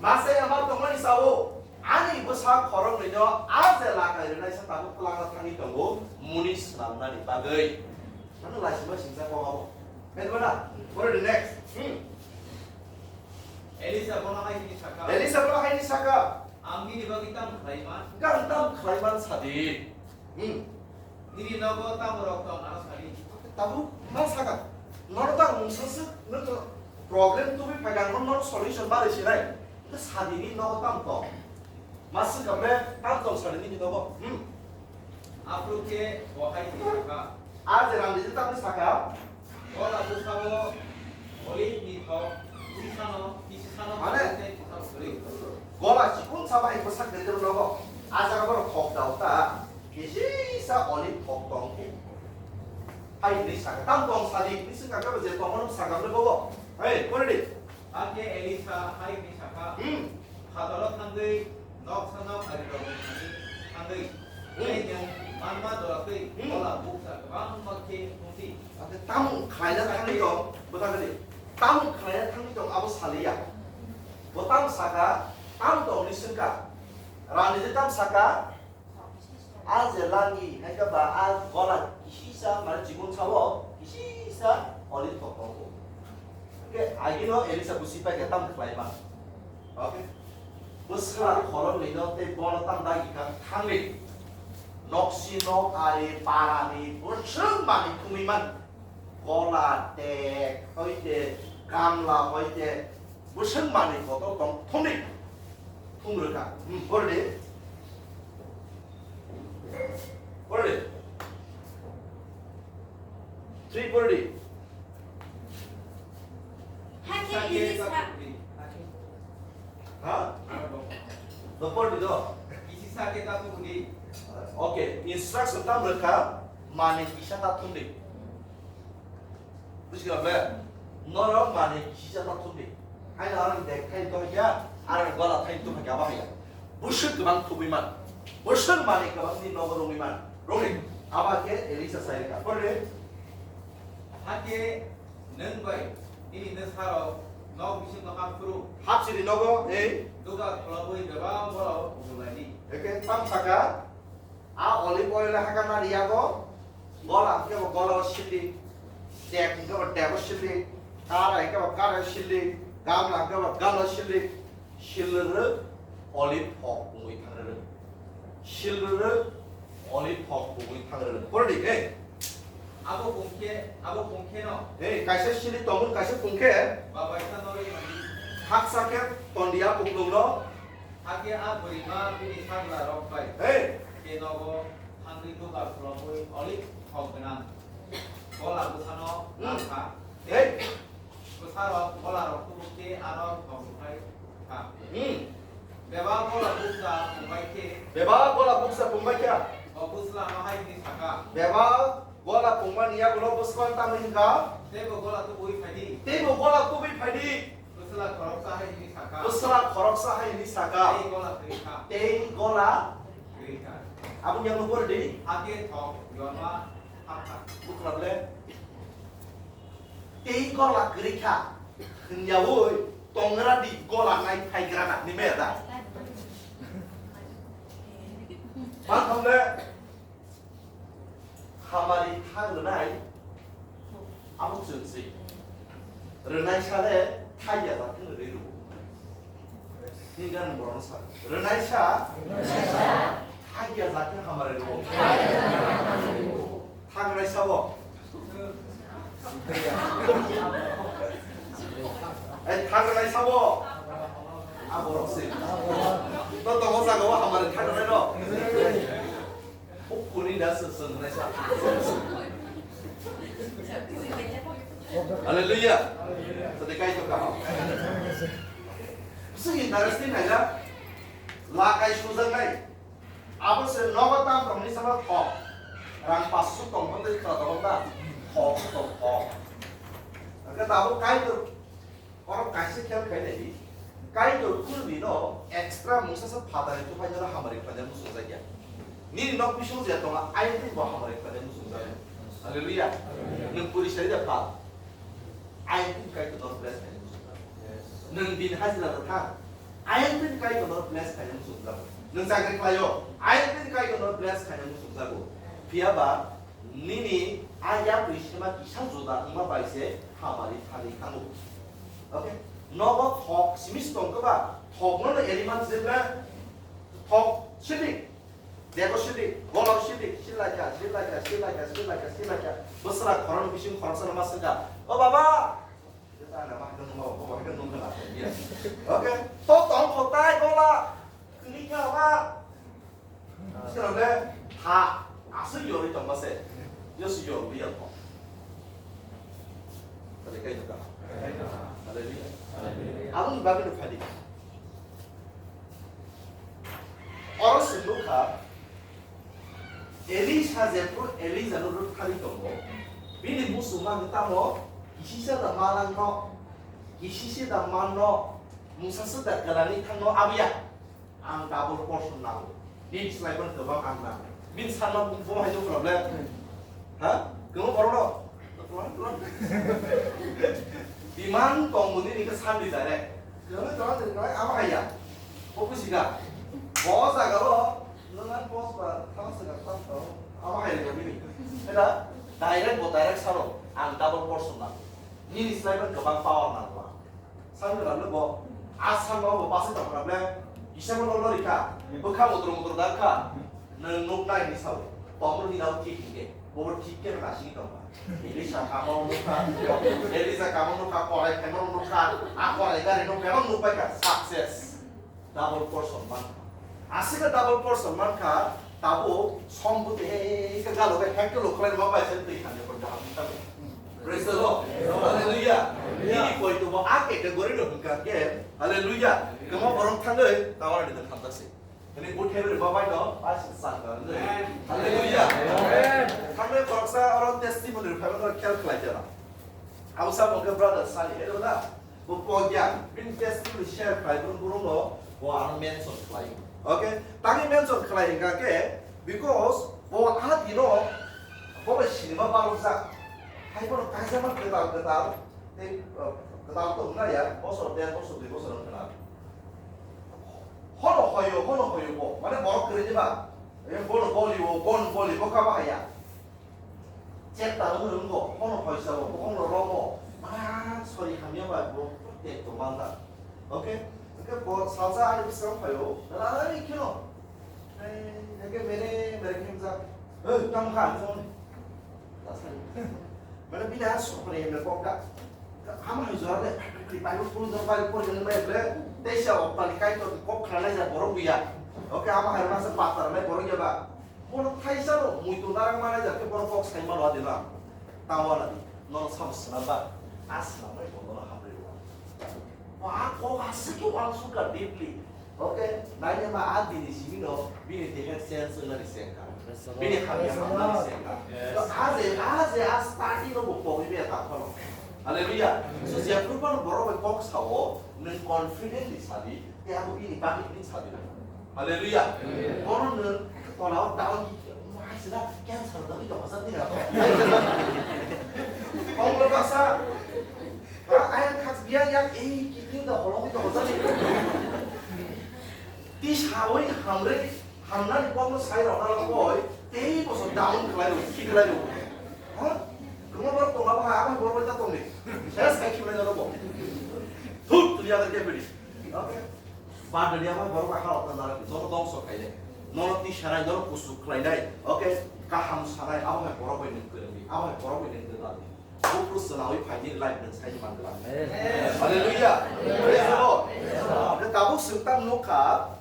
Masai ama tongmani sao, ani bwsa khoroknwino a je lakai rwnaisa tabuk kwlangma thangwi tongo, muni swnamnani bagwi. Ano laisima singsa kok abo. Khe diba na? Pore di next. Hmm. Elisa bono hai hwnwi sakha. Elisa bono hai hwnwi sakha. Ang nini bagwi tamo khlai man? Hwnkhe ang tamo khlai man sa di. Hmm. Nini nogo tamo rok tong ano sa di. Tabuk ma sakha. Nono tamo mungsa swk, nwng to problem tubui phaikha, ang nono solution barwi sinai. Hwnkhe sa di nini nogo tamo tong. Ma swngkha ble, tam tong sani nini nogo. Hmm. Aphuru khe bo hai hwnwi sakha. A je rang rijak tamni sakha. Gola bwsao olive ni thok, kisisano, kisisano mane, tei kisisano kwrwi. Gola chikon sa bai bwsa kwrwi rw nogo. A jaga borok thok dao ta. Kisisa olive thok tong khe. Hai hwnwi sakha. Tam tong sadi, hwnwi swngkha khe bo je tongmano sakha ble bobo. Hey, pore di. Hakhe Elisa hai hwnwi sakha, Hmm. Phataro thangwi noksa nok arirokni thani thangwi, Hmm. tei nwng manma jora twi Hmm. gola bukcha kwbangma khe thung di. Hakhe tamo khlaina thangwi tong, bwthang di. Tamo khlaina thangwi tong, abo saliya. Bo tamo sakha, tamo tongni swngkha. Rani je tamo sakha, A je langi, hai khe ba a gola kisisa, mane chikon sao, kisisa olive thok tongo. Hwnkhe agino Elisa busi pai khe tamo khlai ma. Okay. Bwsla khoroknwi no tei bono tamo dagi kha thangwi. Noksi nok ari parani bwswk manwi thumwi man. Gola tek, hoi de, gamla hoi de, bwswk manwi botol tong thumwi. Thum rwkha. Hmm, pore di. Pore di. Three pore di. Hakhe Elisa. Ha? Do pore di do. Kisisa khe ta thum di. Okay, instruction tam rwkha, manwi kisa ta thum di. Bujiga be? Norok manwi kisa ta thum di. Haino arang dek thain to ya, arang gola thain to ya, bahaya. Bwswk kwbang thubwi man. Bwswk manwi kwbang ni nogo rwngwi man. Rwngwi. Aba khe Elisa sai rwkha. Pore. Hakhe nwng bai nini nwsarok nok bisingo hap phuru. Hap siri nogo, ei. Duga khulobwi bebak borok bumlaidi. Eke tam saka, a olive oil hakha nani yago, gola hwnkhe bo gola o sili, dek hwnkhe bo dek o sili, kara hwnkhe bo kara o sili, gamla hwnkhe bo gamla o sili, Silrwrwk olive hok pungwi thangrwrwk. Silrwrwk olive hok pungwi thangrwrwk. Pore di, eh. Abo pungkhe, abo pungkhe no. Eh, kaisa sili tongo, kaisa pungkhe. Babaisa norwi mani. Haksa khe tondiya kuplung no. Hakhe a bwrwima bini sagla rok bai. Eh. Khe nogo thangwi dugar khulobwi olive hok gwnang. Gola bwsano Hmm. nangkha. Eh. Bwsarok golarok kubuk khe aro thok rwphai kha. Hmm. Bebak gola bukcha pungbai khe. Bebak gola bukcha pungbai kha. Bo bwsla no hai hwnwi sakha. Bebak gola pungmani yagulo bwsla tamni hwnkha. Teibo gola tubui phaidi. Teibo gola tubui phaidi. Bwsla khoroksa hai hwnwi sakha. Bwsla khoroksa hai hwnwi sakha. Tei gola kwrwi kha. Tei gola kwrwi kha. Aboni yagulo pore di. Hakhe thok yorma hakha. Bukra ble. Tei gola kwrwi kha hwnyaui tongra di gola nai phaigra na ni maya da. Ma thong le hamari thang rwnai abo chwng se. Rwnai sa le thaiya ba thang rwnai rw. Ni gan borok sa. Rwnai sa. Thaiya ja khe hamari rw. Thangrai sabo. Ai, thangrai sabo. A borok se. To tongo jaga o hamari thangrai no. Ukuni da se sengrai sa. Hallelujah. Sadi kai to kaham. Sing interesting aja. Lakai sujak nai. Abo se nogo tam tongni salo thok. Rang pasu tong tong tei khwla tong ta. Thok, thok, thok. Hwnkhe tabuk Kaitor oro kaisa khel khai nai di. Kaitor khulni no extra mungsa sa phatani tuphai no hamari khlaina muchung jakya. Nini nok bising je tongo ayang tei bo hamari khlaina muchung jakya. Hallelujah. Nwng puri sai da pha. Ayang tei Kaitor no bless khai. Nwng din hajira da thang. Ayang tei Kaitor no bless khai muchung jago. Nwng chakri khlaio. Ayang tei Kaitor no bless khai muchung jago. Phiya ba nini ayang tei sema kisa juda wngma bai se hamari thani thango. Okay? Nogo thok simis tong khe ba thok no no element je bre thok sidi. Dego sili, golao sili, silaika, silaika, silaika, silaika, silaika. Bwswra khoroknwi bising khoroksa no ma swngkha, "O baba!" Bwswra no ma hwnkhe nung, baba hwnkhe nung khna. Okay? To tong kho tai gola. Kwrwi Aba, sirale ha, aswk yorwi tongma se, Jesu yorwi yangkho. Tadi kai jaka. Haleluya. Aboni bagwi no phadi. Oro se nukha, Elisa jephru Elija no rwkthani tongo, bini muchungma tamo kisisa da malangno, kisisa da manno, mungsa se da kwlangwi thangno abiya. Ang double portion nango. Nini slai ban kwbang ang nango. Bini sanma bo hai jokra le. Ha? Kwbang borok no. Demand tong muni ni ke sandi direct. Kwbang jora de kwbang ama haya. Ko kusiga. Bo jaga ro. Nang boss ba thang se ga thang to. Ama haya ga bini. Eta direct bo direct saro. Ang double portion nango. Nini slai ban kwbang power nango. Sangwrangno bo, a sangma bo bachai tongkha ble, kisa bono lori kha, bwkha mutro mutro da kha, nwng nuk nai hinwi sao, tomro hinao thik hinkhe, bo thik khe nasi tongkha. Elisa kamo nukha, Elisa kamo nukha, korai khaimano nukha, a korai gari no kebang nukbai kha, success. Double portion man. Aswkhe double portion mankha, tabuk sompoti he, he, he, galo bai hekto lo khlai ma bai se twi thangya ko jaham thangya. Praise the Lord. Hallelujah. Hallelujah. Nini koi to bo a category no hwnkha khe, hallelujah. Kwma borok thangwi tawar ni thamjak se. Nini bo thebri ma bai no, bai se sangka. Amen. Hallelujah. Amen. Thangwi borok sa oro testimony rwphai no khel khlai jana. Abo sa bo khe brother sani, hello da. Bo kok ya, bini testimony share khlai, brum brum no, bo ano mention khlai. Okay? Tangwi mention khlai hingka khe, because bo a dino, bo bai sinima balok jak. Hai bono kaisa ma kwtal kwtal, tei, uh, kwtal to wngna ya, bosor der bosor dui bosor wngkha na. Hono hoyo, hono hoyo bo, mane borok kwrwi de ba. Bono boli o, bono boli, bo kha bahai ya. Chepta wngwi wngkho, bono hoisa o, bono romo, ma sori hamya bai bo tek tongma wngkha. Okay? Hwnkhe bo salsa ani bwskango phaio, belai kheno. Hai, hwnkhe mere, mere khe himjak. Oi, tamo kha, phone. Mane bini a sokoni himle kok da. Hama hai jora le, Bible puri jora, Bible puri jora, Bible, teisa o pali kai to kok khana lai ja borok buya. Okay, hama hai masa patar lai borok ya ba. Bono thaisa no muitu narang manai jak khe bono kok sai mano adina. Tamo na di, nono sabo swnam ba, a swnam bai bo nono hamri rw. Bo a kok aswk khe uansuk kha deeply. Okay, naina ma a dini simi no bini dehe sense wngna ni sengkha. Bini hamya hamna ni sengkha. Yes. To a je, a je a study no bo pogwi be ta phano. Hallelujah. So je purban borok bai kok sao, nwng confidently sadi, te abo bini bani ni sadi. Hallelujah. Amen. Bono nwng tola o down ki, ma sida cancer da ito pasal ni rato. Kong lo kasa. Ha, ayang khas biya yang ei kidney da holong ito pasal ni. Ti sawi hamre, hamna ni kong lo sai rok na lo koi, tei boso down khlai ro, ki khlai ro. Ha? Kung lo borok tong abo ha, abo borok ta tong ni. Saya sai khlai na lo bo. Thut, tu ya ke beri. Okay. Badari abo borok ha rok ta dara, jono dongso khainai. Nono ti sanai, nono kusuk khlainai. Okay, kaham sanai, abo hai borok bai nwng kwrwngdi, abo hai borok bai nwng kwrwngdi. Bukru swnawi phaidi life nwng sai man glak. Amen. Hallelujah. Praise the Lord. Praise the Lord. Tabuk swngtam nukha,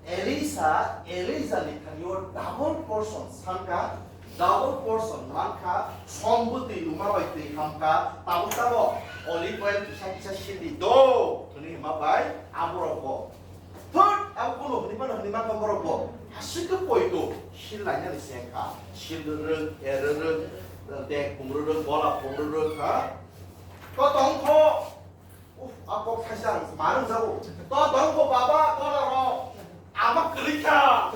Elisa, Elija ni thani o double portion sankha, double portion mankha, sombwtwi wngma bai twi hamkha, tabuk tabuk olive oil kisa kisa sidi do, hwnwi hima bai aborok bo. Thut, abo bono hwnwi mano hwnwi mankha borok bo. Aswk khe poito, sil lainani sengkha, sil rwrwk, er rwrwk, dek pung rwrwk, bola pung rwrwk, ha? To tongkho. Uf, a kok thaisa ang ma rwngjago. To tongkho baba, bola rok. Ama kwrwi kha.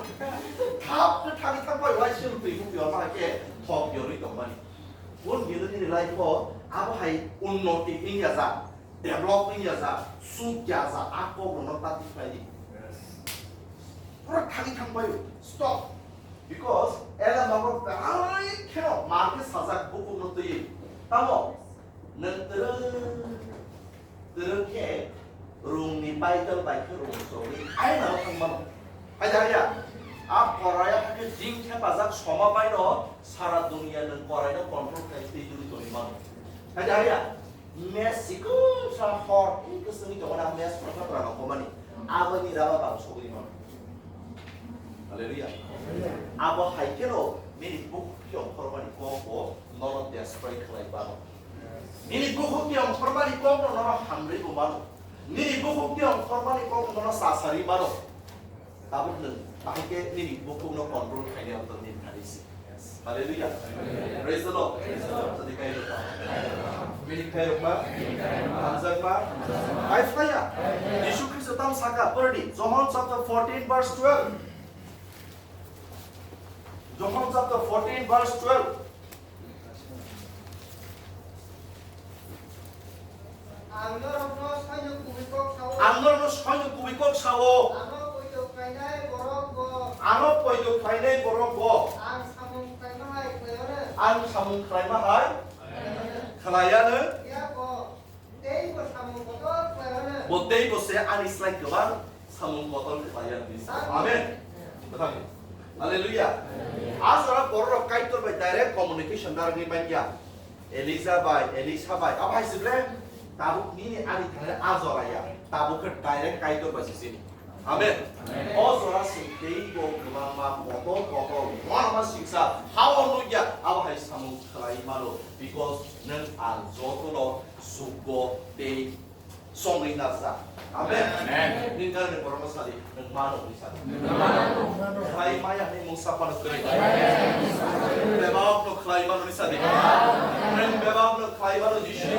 Thap khe thangwi thang bai wai sil twi hukwi ama khe thok yorwi tongmani. Bun gilini life o abo hai unnoti wngya ja, develop wngya ja, suk ya ja, a kok rokno ta tikhlai di. Pura thangwi thang bai stop. Because ela mago belai kheno ma khe sajak bukung no twi. Tamo nwng twrwng Twrwng khe rungni baital bai khe rung choli ai naro thang mano. Hai da ya, a korai hakhe jing thepajak soma bai no sara dunia nwng korai no control khai twi duri toni mano. Hai da ya, mes sikung sa hor, i kwswngni tongmani a mes phatra phatra no komani. Aboni raba bang sogri mano. Hallelujah. Abo hai kheno nini bukhuk tiyong khormani kokbo nono destroy khlai mano. Nini bukhuk tiyong khormani kokno nono hamrwi bo mano. Nini bukhuk tiyong khormani kokno nono sasari mano. Tabuk nwng bahai khe nini bukhukno control khainai aboni thani si. Hallelujah. Praise the Lord. Jadi khairokma. Bini khairokma. Hamjakma. Hai phlaiya. Jisu Khristo tam saka, pordi. John chapter fourteen verse twelve. John chapter fourteen verse twelve. Ang norokno soino kubui kok sao. Ang norokno soino kubui kok sao. Ano poito khlainai borok bo. Ano poito khlainai borok bo. Ang samung khlaima hai khlaiyano. Ang samung khlaima hai khlaiyano. Phiya bo teibo samung kotor khlaiyano. Bo teibo se ani slai kwbang samung kotor khlaiya hinwi sa. Amen. Bwthang. Hallelujah. A jora borok rok Kaitor bai direct communication narwgwi manya. Elija bai, Elisa bai, abo hai se ble, tabuk nini ani thani a jora ya, tabuk khe direct Kaitor bai se sini. Amen. O jora se teibo kwbangma kotor kotor, uanama singsa, ha-o nukya, abo hai samung khlai mano, because nwng ang jotono sukgo tei songwi narwkha. Amen. Amen. Nini gari ni borokno sadi, nwng mano hwnwi sadi. Nwng mano. Khlai maya hwnwi mungsa phano kwrwi. Bebakno khlai mano hwnwi sadi. Nwng bebakno khlai mano Jisu.